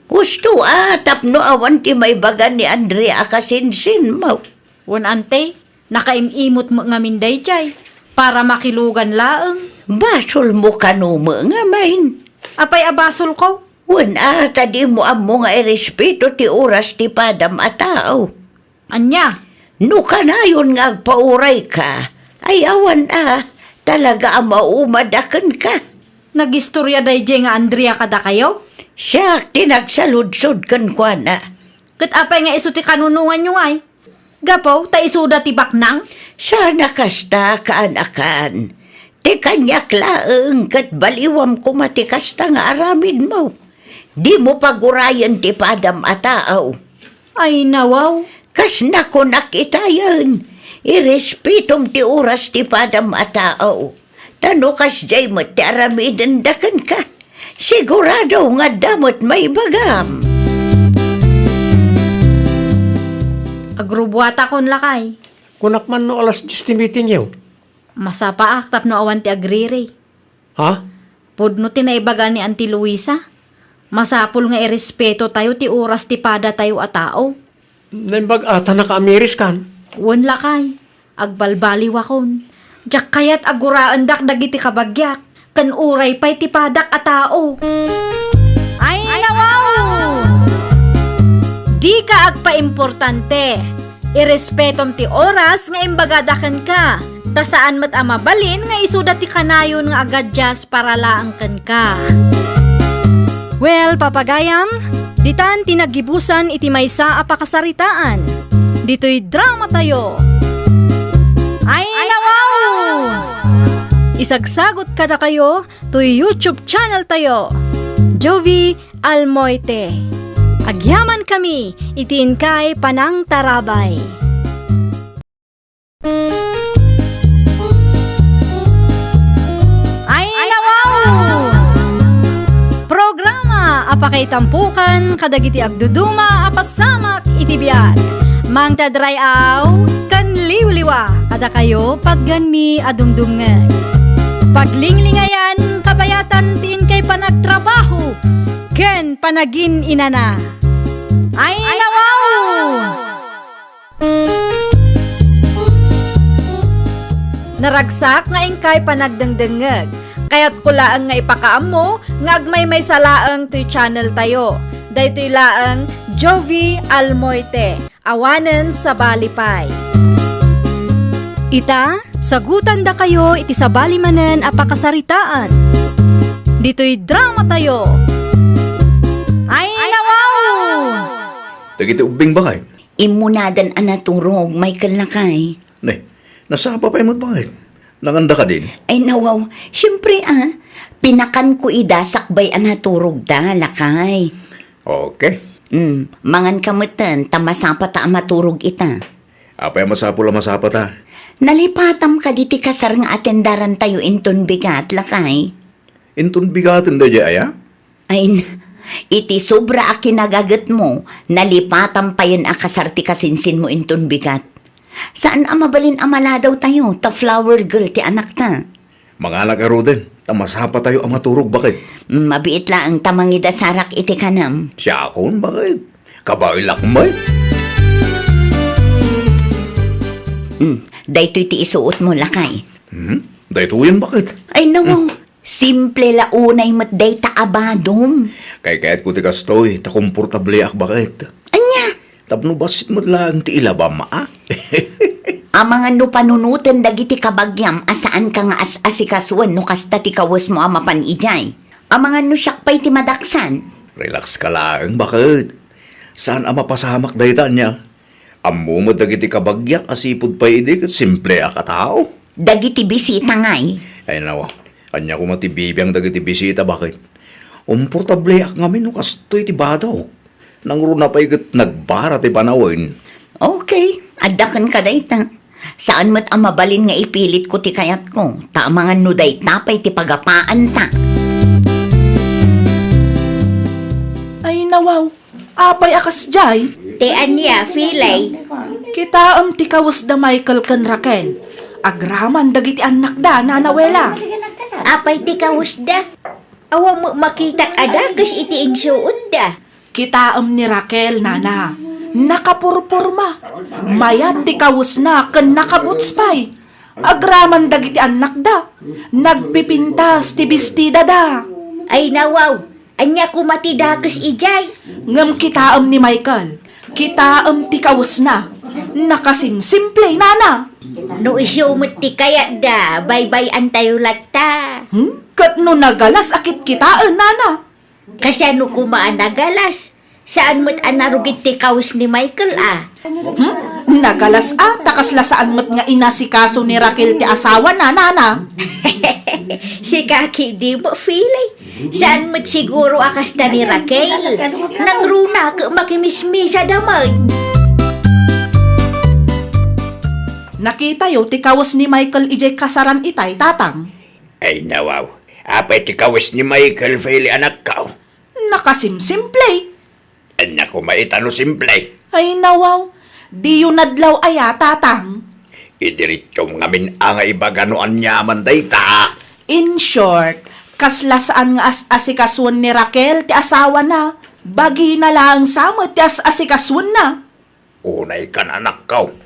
Husto a, tapno awan ti maibaga ni Andrea a kasinsinmo. Wen, Ante, nakaim-imot met ngamin daydiay para makilugan laeng. Basolmo kano met ngamin. Apay a basolko? Wen a, ta dimo ammo nga irespeto ti oras ti padam a tao. Ania? No kanayon nga agpaurayka, ay awan a, talaga a maumada kenka. Nagistoria daydiay nga Andrea kadakayo? Siak ti nagsaludsod kenkuana. Ket apay nga isu ti kanunonganyo ngay? Gapu ta isuda ti baknang? Saan a kasta, kaanakan. Ti kaniak laeng ket baliwam koma ti kasta nga aramidmo. Dimo pagurayen ti padam a tao. Ay, nawaw. Kas nakunak itayen, irespetom ti oras ti padam a tao. Ta no kasdiay met ti aramidenda kenka, sigurado nga adda met maibagam. Agrubuatakon, lakay. Kunak man no alas dies ti meetingyo. Masapaak tapno awan ti agriri. Ha? Pudno ti naibaga ni Auntie Luisa. Masapul nga irespetotayo ti oras ti padatayo a tao. Naimbag a ta nakaamiris kan? Wen, lakay. Agbalbaliwakon. Diak kayat a guraendak dagiti kabagiak, ken uray pay ti padak a tao. Ay, nawaw! Dika agpaimportante. Irespetom ti oras nga imbagada kenka. Ta saan met a mabalin nga isuda ti kanayon nga agadias para laeng kenka. Well, papagayam, ditan ti naggibusan iti maysa a pakasaritaan. Ditoy dramatayo. Ay, nawaw! Isagsagot kadakayo toy YouTube channel tayo, Jovi Almoite. Agyamankami iti inkay panangtarabay. Ay, nawaw! Programa a pakaitampukan kadagiti agduduma a pasamak iti biag. Mangted ray-aw ken liwliwa kadakayo, patganmi a dumdumngeg. Paglinglingayan, kabayatan ti inkay panagtrabaho ken panagin-inana. Ay, nawaw! Naragsak nga inkay panagdengdengngeg. Kayatko laeng nga ipakaammo nga agmaymaysa laeng toy channel tayo. Daytoy laeng Jovi Almoite, awanen sabali pay. Ita, sagutandakayo iti sabali manen a pakasaritaan. Ditoy dramatayo. Ay, nawaw! Dagiti ubbing, bakay? Immunadan a naturog, Michael, lakay. Ne, nasapa pay met, bakit? Nanganda kadin? Ay, nawaw. Siyempre, ah. Pinakanko ida sakbay a naturogda, lakay. Okay. Mm, manganka metten, ta masapata a maturog ita. Apay a masapul a masapata? Nalipatam kadi ti kasar nga atendarantayo inton bigat, lakay. Inton bigaten daydiay aya? Ay, n-, iti sobra a kinagagetmo, nalipatam payen a kasar ti kasinsinmo inton bigat. Saan a mabalin a maladawtayo, ta flower girl ti anakta. Manganak garuden, ta masapatayo a maturog, bakit? Mm, mabiit laeng ta mangidasarak iti kanam. Siakon, bakit? Kabaelak met. Mm, daytoy ti isuotmo, lakay. Hmm? Daytoyen, bakit? Ay, nawaw. Hmm. Simple la unay met dayta a badom. Kaykayatko ti kastoy, ta komportableak, bakit? Ania? Tapno bassit met laeng ti ilabam, a? Amangan no panunoten dagiti kabagiam a saanka nga as-asikasuen no kasta ti kawesmo a mapan idiay. Amangan no siak pay ti madaksan. Relax ka laeng, bakit? Saan a mapasamak dayta, ania? Ammo met dagiti kabagiak a sipud pay idi ket simple a katao. Dagiti bisita ngay? Ay, nawa. Ania koma ti bibiang dagiti bisita, bakit? Komportableak ngamin no kastoy ti badaw. Nangruna pay ket nagbara ti panawen. Okay, adda kenka dayta. Saan met a mabalin nga ipilitko ti kayatko, ta amangan no dayta pay ti pagapaanta. Ay, nawaw. Apay a kasdiay? Ti ania, Filay? Kitaem ti kawesda Michael ken Raquel. Agraman dagiti annakda, Nana Wela. Apay ti kawesda? Awan met makitak a dakes iti insuotda. Kitaem ni Raquel, Nana. Nakapurporma. Mayat ti kawesna ken nakaboots pay. Agraman dagiti annakda. Nagpipintas ti bestidada. Ay, nawaw. Ania koma ti dakes idiay? Ngem kitaem ni Michael, kitaem ti kawesna. Nakasimsimple, Nana. No isu met ti kayatda, baybay-antayo latta. Hmm? Ket no nagalas a kitkitaen, Nana? Kasano koma a nagalas? Saan met a narugit ti kawes ni Michael, a? Hmm? Nagalas a, ta kasla saan met nga inasikaso ni Raquel ti asawana, Nana. Sika ketdi met, Filay. Saan met siguro a kasta ni Raquel. Nangruna ket makimismisada met. Nakitayo ti kawes ni Michael idiay kasaran itay, Tatang. Ay, nawaw. Apay ti kawes ni Michael, Filay, anakko? Nakasimsimple. Ania koma ita no simple? Ay, nawaw. Diyo nadlaw aya, Tatang? Idiretsom ngamin a nga ibaga no aniaman dayta. In short, kasla saan nga as-asikasuen ni Raquel ti asawana. Bagina laeng sa met ti as-asikasuenna. Unaykan, anakko.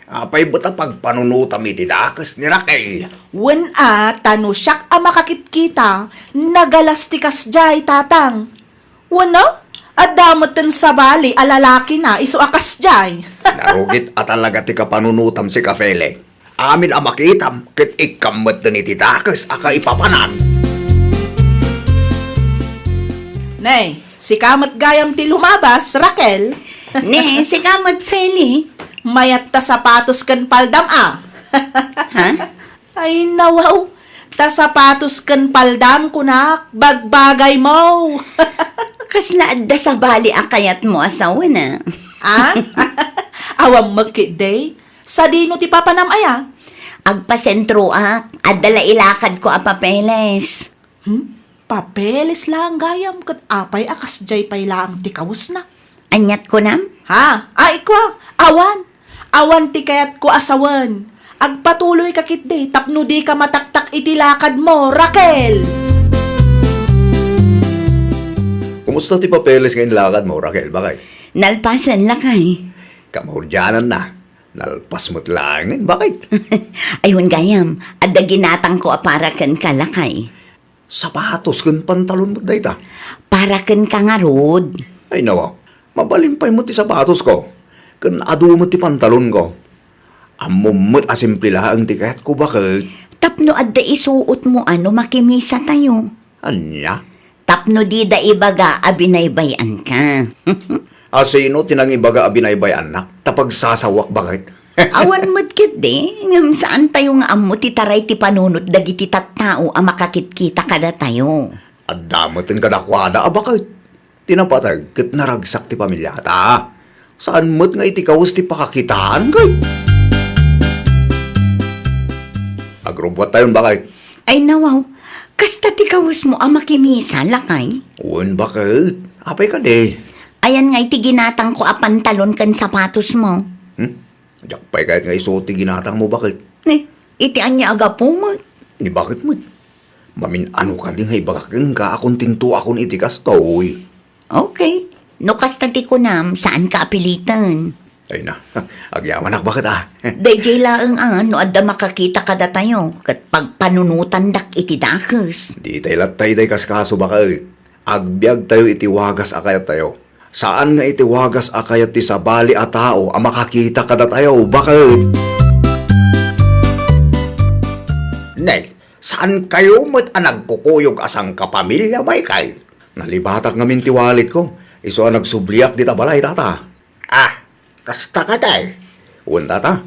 Apay met a pagpanunotam iti dakes ni Raquel? Wen a, ta no siak a makakitkita, nagalas ti kasdiay, Tatang. Wen a, adda metten sabali a lalakina isu a kasdiay. Narugit a talaga ti kapanunotam, sika, Filay. Amin a makitam ket ikkam metten iti dakes a kaipapanan. Nay, sika met gayam ti lumabas, Raquel. Ne, sika met, Feli. Mayat ta sapatos ken paldam a. Ha? Ay, nawaw. Ta sapatos ken paldam, kunak, bagbagaymo. Kasla adda sabali a kayatmo a sawen a? Ah? Awan met ketdi. Sadino ti papanam aya? Agpasentroak. Adda la ilakadko a papeles. Hmm? Papeles laeng gayam ket apay a kasdiay pay laeng ti kawesna? Aniat kunam? Ha? Ay, kua, awan. Awan ti kayatko a sawen. Agpatuloyka ketdi tapno dika mataktak iti lakadmo, Raquel. Kumusta ti papeles nga inlakadmo, Raquel, baket? Nalpasen, lakay. Kamaudiananna. Nalpas met laengen, baket? Ay, wen gayam, adda ginatangko a para kenka, lakay. Sapatos ken pantalon met dayta. Para kenka ngarud. Ay, nawa, mabalin pay met ti sapatosko, ken adu met ti pantalonko. Ammom met a simple laeng ti kayatko, baket. Tapno adda isuotmo a no makimisatayo. Ania? Tapno dida ibaga a binaybay-anka. A sino ti nangibaga a binaybay-annak? Ta pagsasawak, baket? Awan met ketdi, ngem saantayo nga ammo ti taray ti panunot dagiti tattao a makakitkita kadatayo. Adda metten kadakuada a baket. Ti napateg ket naragsak ti pamiliata. Saan met nga iti kawes ti pakakitaan, ket agrubbuattayon, baket. Ay, nawaw, kasta ti kawesmo a makimisa, lakay? Wen, baket. Apay kadi? Ayan nga iti ginatangko a pantalon ken sapatosmo. Hmm? Diak pay kayat nga isuot ti ginatangmo, baket. Ni, iti ania a gapu met? Ni baket met? Mamin-ano kadi nga ibagak kenka a kontentoakon iti kastoy? Okay. No kasta ti kunam, saanka a piliten. Ay na, agyamanak, baket a. Daydiay laeng a, no adda makakita kadatayo, ket pagpanunotandak iti dakes. Ditay latta idiay kaskaso, baket. Agbiagtayo iti wagas a kayattayo. Saan nga iti wagas a kayat ti sabali a tao a makakita kadatayo, baket. Ne, saankayo met a nagkukuyog a sangkapamilya, Michael? Nalibatak ngamin ti walletko, isu a nagsubliak dita balay, tata. Ah, kasta kadi? Wen, tata.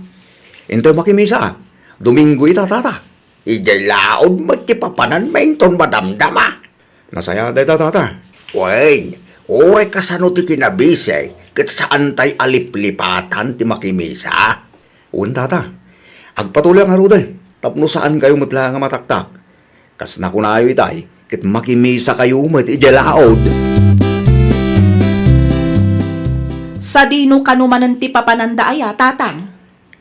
Intoy makimisa. Domingo ita, tata. Idiay laod met ti papananmi inton madamdama. Nasayaat dayta, tata. Wen, uray kasano ti kinabisi, ket saantay a liplipatan ti makimisa. Wen, tata. Agpatuloyak ngaruden, tapno saankayo met laeng a mataktak. Kas nakunayo itay, ket makimisakayo met idiay laod. Sadino kano manen ti papananda aya, tatang?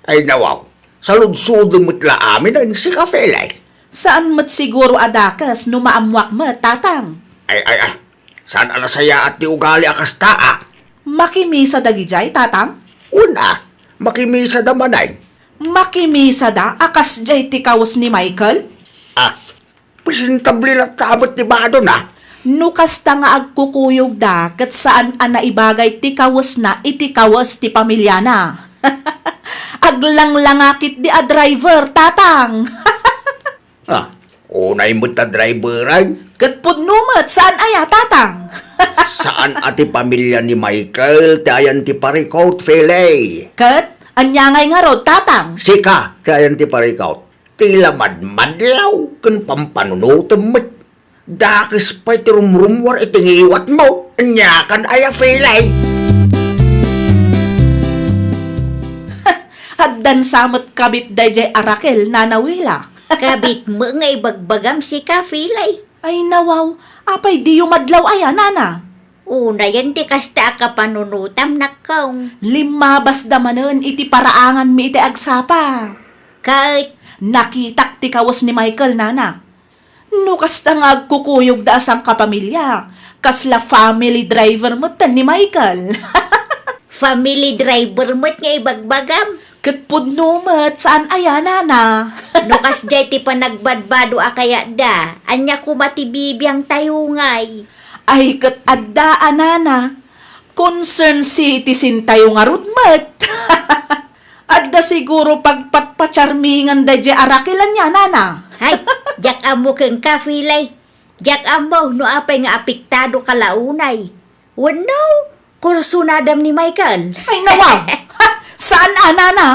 Ay, nawaw, saludsodem met la aminen, sika, Felay. Saan met siguro a dakes no maammoak met, tatang? Ay, ay, ay, saan a nasayaat ti ugali a kasta a? Makimisa dagidiay, tatang? Wen a, makimisada manen. Makimisada a kasdiay ti kawes ni Michael? Ah, presentable latta met ti badona. No kasta nga agkukuyogda, ket saan a naibagay ti kawesna iti kawes ti pamilyana. Aglanglanga ketdi a driver, tatang. Ah, unay met a driveran. Ket pudno met, saan aya, tatang? Saan a ti pamilya ni Michael ti ayan ti parikot, Felay. Ket ania ngay ngarud, tatang? Sika ti ayan ti parikot. Ti la madmadlaw ken pampanunotem met. Dakes pay ti rumrummuar iti ngiwatmo. Aniakan aya, Felay? Addan sa met kabit daydiay a Raquel, Nana Wila. Kabitmo nga ibagbagam, sika, Felay. Ay, nawaw, apay diyo madlaw aya, nana? Unayen ti kasta a kapanunotam, nakkong. Limmabasda manen iti paraanganmi iti agsapa. Ket nakitak ti kawes ni Michael, nana. No kasta nga agkukuyogda a sangkapamilya, kasla family driver metten ni Michael. Family driver met nga ibagbagam. Ket pudno met, saan aya, nana? No kasdiay ti panagbadbado a kayatda, ania koma ti bibiangtayo ngay? Ay, ket adda a, nana. Concerned citizen tayo ngarud met. Adda siguro pagpatpacharmingan daydiay a Raquel ania, nana? Hay, diak ammo kenka, Feli. Diak ammo no apay nga apektado ka la unay. Wenno, kursunadam ni Michael. Ay, nawaw! Saan a, nana?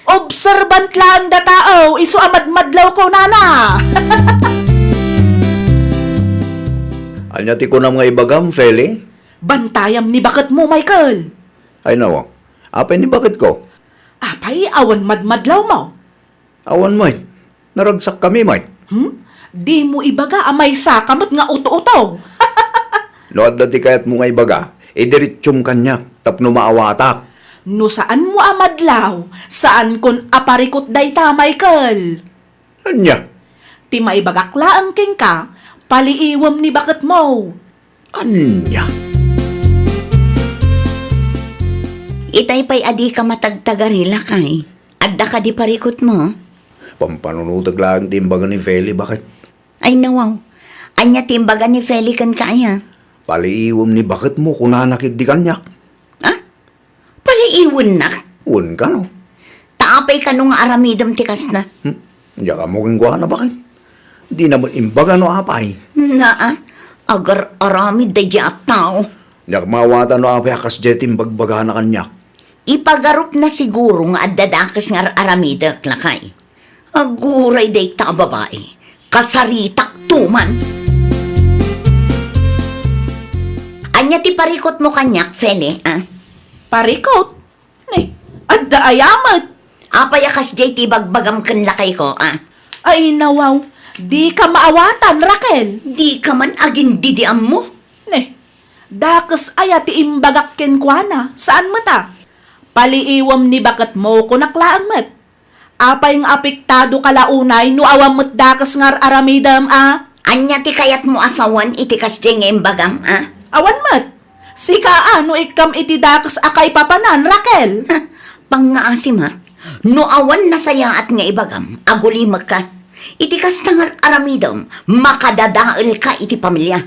Observant laeng dataew, isu a madmadlawko, nana! Ania ti kunam nga ibagam, Feli? Bantayam ni baketmo, Michael. Ay, nawaw. Apay ni baketko? Apay, awan madmadlawmo? Awan met. Naragsakkami met. Hmm? Dimo ibaga a maysaka met nga uto-uto. No adda ti kayatmo nga ibaga, idiretsum kaniak tapno maawatak. No saanmo a madlaw, saankon a parikut dayta, Michael. Ania? Ti maibagak laeng kenka, paliiwem ni baketmo. Ania? Itay pay a dika matagtagari, lakay. Adda kadi parikutmo? Pampanunotek laeng ti imbaga ni Feli, baket. Ay, nawaw. Ania ti imbaga ni Feli kenka aya? Paliiwem ni baketmo, kunana ketdi kaniak. Ha? Paliiwennak? Wen kano. Ta apay kano nga aramidem ti kasta? Hmm? Diak ammo kenkuana, baket. Dina met imbaga no apay. Naa, agar-aramid daydiay a tao. Diak maawatan no apay a kasdiay ti imbagbagana kaniak. Ipagarupna siguro nga adda dakes nga ar-aramidek, lakay. Aguray dayta a babai. Kasaritakto man. Ania ti parikutmo kaniak, Feli, a? Parikut? Ne, adda aya met? Apay a kasdiay ti ibagbagam ken lakayko, a? Ay, nawaw, dika maawatan, Raquel. Dika man agin-didiammo? Ne, dakes aya ti imbagak kenkuana, saan met a? Paliiwem ni baketmo, kunak laeng met. Apay nga apektado ka la unay no awan met dakes nga ar-aramidem a? Ania ti kayatmo a sawen iti kasdiay nga imbagam, a? Awan met. Sika a no ikkam iti dakes a kaipapanan, Raquel. Pangngaasim a, no awan nasayaat nga ibagam, agulimekka. Iti kasta nga ar-aramidem, makadadaelka iti pamilia.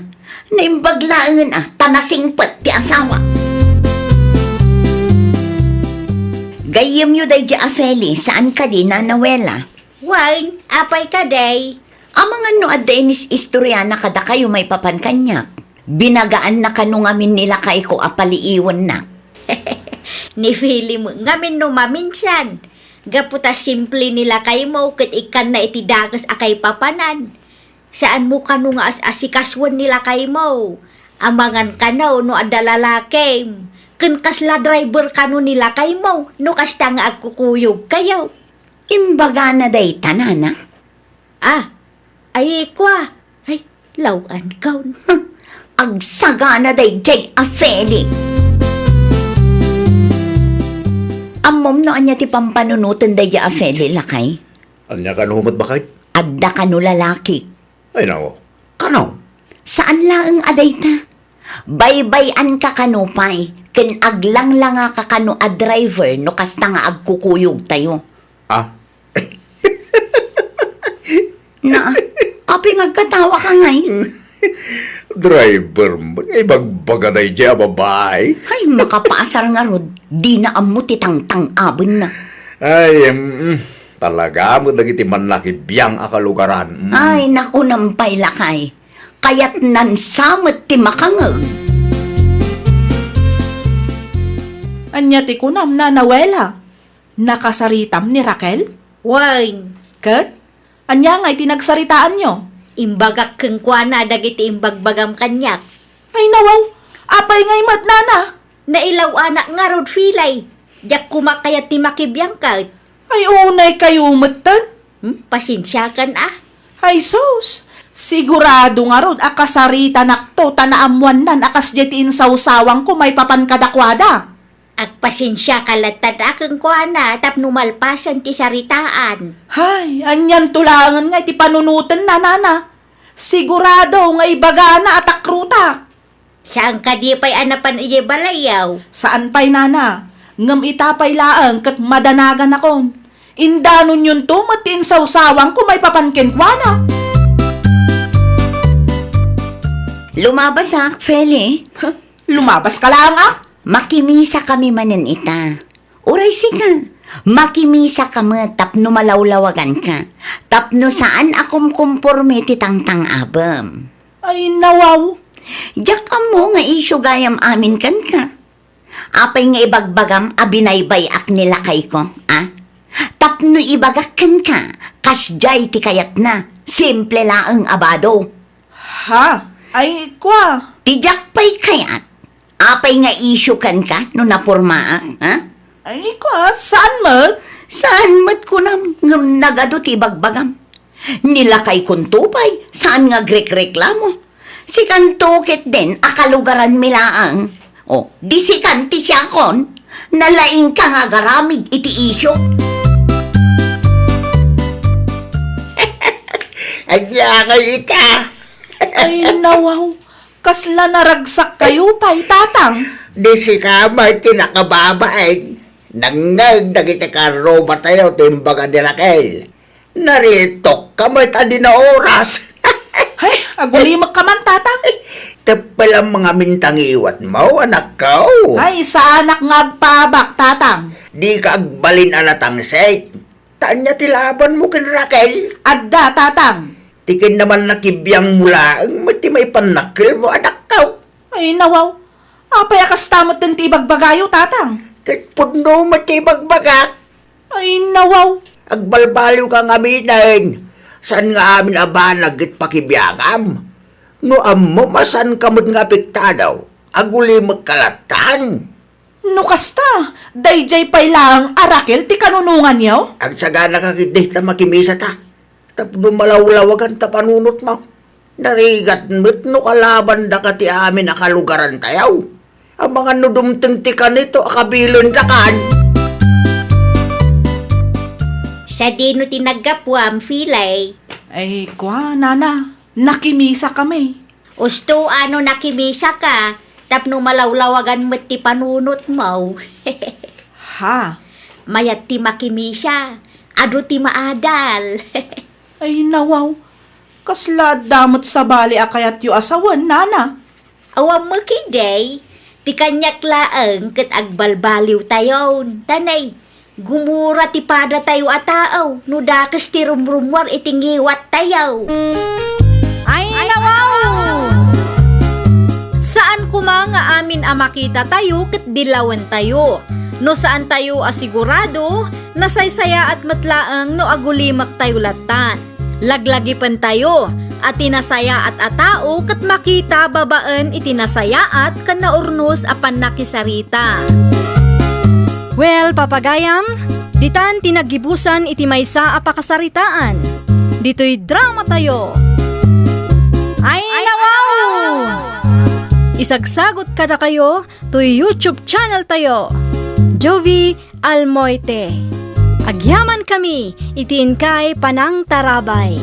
Naimbag laengen a, ta nasingpet ti asawa. Gayyemyo daydiay a Feli, saan kadi, Nana Wela? Wen, apay kadi? Amangan no adda inis-istoriana kadakayo maipapan kaniak. Binagaanna kano ngamin ni lakayko a paliiwennak. Ni Feli met ngamin no maminsan. Gapu ta simple ni lakaymo ket ikkanna iti dakes a kaipapanan. Saanmo kano nga as-asikasuen ni lakaymo. Amangan kano no adda lalakim. Ken kasla driver kano ni lakaymo no kasta nga agkukuyogkayo. Imbagana dayta, nana? Ah, ay, kua. Ay, law-ankon. Agsagana daydiay a Feli. Ammom no ania ti pampanunoten daydiay a Feli, lakay? Ania kano met, baket? Adda kano lalaki. Ay, nao. Kano? Saan laeng a dayta. Baybay-anka kano pay, ken aglanglangaka kano a driver no kasta nga agkukuyogtayo. Ah? Na, apay nga agkatawaka ngay? Driver met nga ibagbaga daydiay a babai. Ay, makapaasar ngarud, dina ammo ti tangtang-abenna. Ay, mm, talaga met dagiti mannakibiang a kalugaran. Mm. Ay, nakunam pay, lakay. Kayatnan sa met ti makangeg. Ania ti kunam, Nana Wela? Nakasaritam ni Raquel? Wen. Ket? Ania ngay ti nagsaritaanyo? Imbagak kenkuana dagiti imbagbagam kaniak. Ay, nawaw! Apay ngay met, nana? Nailaw-anak ngarud, Feli. Diak koma kayat ti makibiang ket. Ay, unay kayo metten? Hmm? Pasensiakan a. Ay, sus! Sigurado ngarud a kasaritanakto ta naammoannan a kasdiay ti insawsawangko maipapan kadakuada. Agpasensiaka latta a kenkuana tapno malpasen ti saritaan. Hay, anianto laengen nga iti panunotenna, nana? Sigurado nga ibagana a takrutak. Saan kadi pay a napan idiay balayyo? Saan pay, nana. Ngem ita pay laeng ket madanaganakon. Indanonyonto met ti insawsawangko maipapan kenkuana. Lumabasak, Feli. Lumabaska laeng a? Makimisakami manen ita. Uray sika, Makimisaka met tapno malawlawaganka, tapno saan a kumkumporme ti tangtang-abem. Ay, nawaw. Diak ammo nga isyu gayam amin kenka. Apay nga ibagbagam a binaybay-ak ni lakayko, a? Tapno ibagak kenka, kasdiay ti kayatna, simple laeng a bado. Ha? Ay, kua. Ti diak pay kayat. Apay nga isyu kenka no napormaak, ha? Ay, kua, saan met? Saan met kunam, ngem nagadu ti ibagbagam. Ni lakaykonto pay, saan nga agrekreklamo. Sikanto ketdin a kalugaranmi laeng. O, di sikan ti siakon, nalaingka nga agaramid iti isyu. Ania ngay ita? Ay, nawaw. Kasla naragsak kayo pay, Tatang. Di sika met ti nakababain. Nangngeg dagiti karrubatayo ti imbaga ni Raquel. Naritok ka met a di naoras. Ay, agulimek ka man, Tatang. Teppel a mga mintangiwat mo, anakko. Ay, saanak nga agpaabak, Tatang. Di ka agbalin a natangsit. Ta ania ti labanmo ken Raquel? Adda, Tatang. Ti kinnaman nakibiang mo laeng met ti maipannakkel mo, anakko. Ay, nawaw. Apay a kasta met ti ibagbagayo, Tatang? Ket pudno met ti ibagbagak. Ay, nawaw. Agbalbaliw ka ngaminen. Saan nga amin a banag ket pakibiangam? No ammom a saan ka met nga apektado, agulimek ka lattan. No kasta, daydiay pay laeng a Raquel ti kanunonganyo? Agsagana ka ketdi ta makimisa ta. Tapno malawlawagan ta panunotmo. Narigat met no kalabandaka ti amin a kalugarantayo. Amangan no dumteng ti kanito a kabilendakan. Sadino ti naggapuam, Filay? Ay, kua, nana, nakimisa kami. Usto a no nakimisaka, tapno malawlawagan met ti panunotmo. Ha? Mayat ti makimisa, adu ti maadal. Ay, nawaw. Kasla adda met sabali a kayatyo a sawen, nana? Awan met ketdi, ti kaniak laeng ket agbalbaliwtayon. Tanay, gumura ti padatayo a tao no dakes ti rumrumuar iti ngiwattayo. Ay, nawaw! Saan koma nga amin a makitatayo ket dilawentayo. No saantayo a sigurado, nasaysayaat met laeng no agulimektayo lattan. Laglagipentayo a ti nasayaat a tao ket makita babaen iti nasayaat ken naurnos a pannakisarita. Well, papagayam, ditan ti naggibusan iti maysa a pakasaritaan. Ditoy dramatayo. Ay, nawaw! Isagsagot kadakayo toy YouTube channel tayo, Jovie Almoite. Agyamankami iti inkay panangtarabay.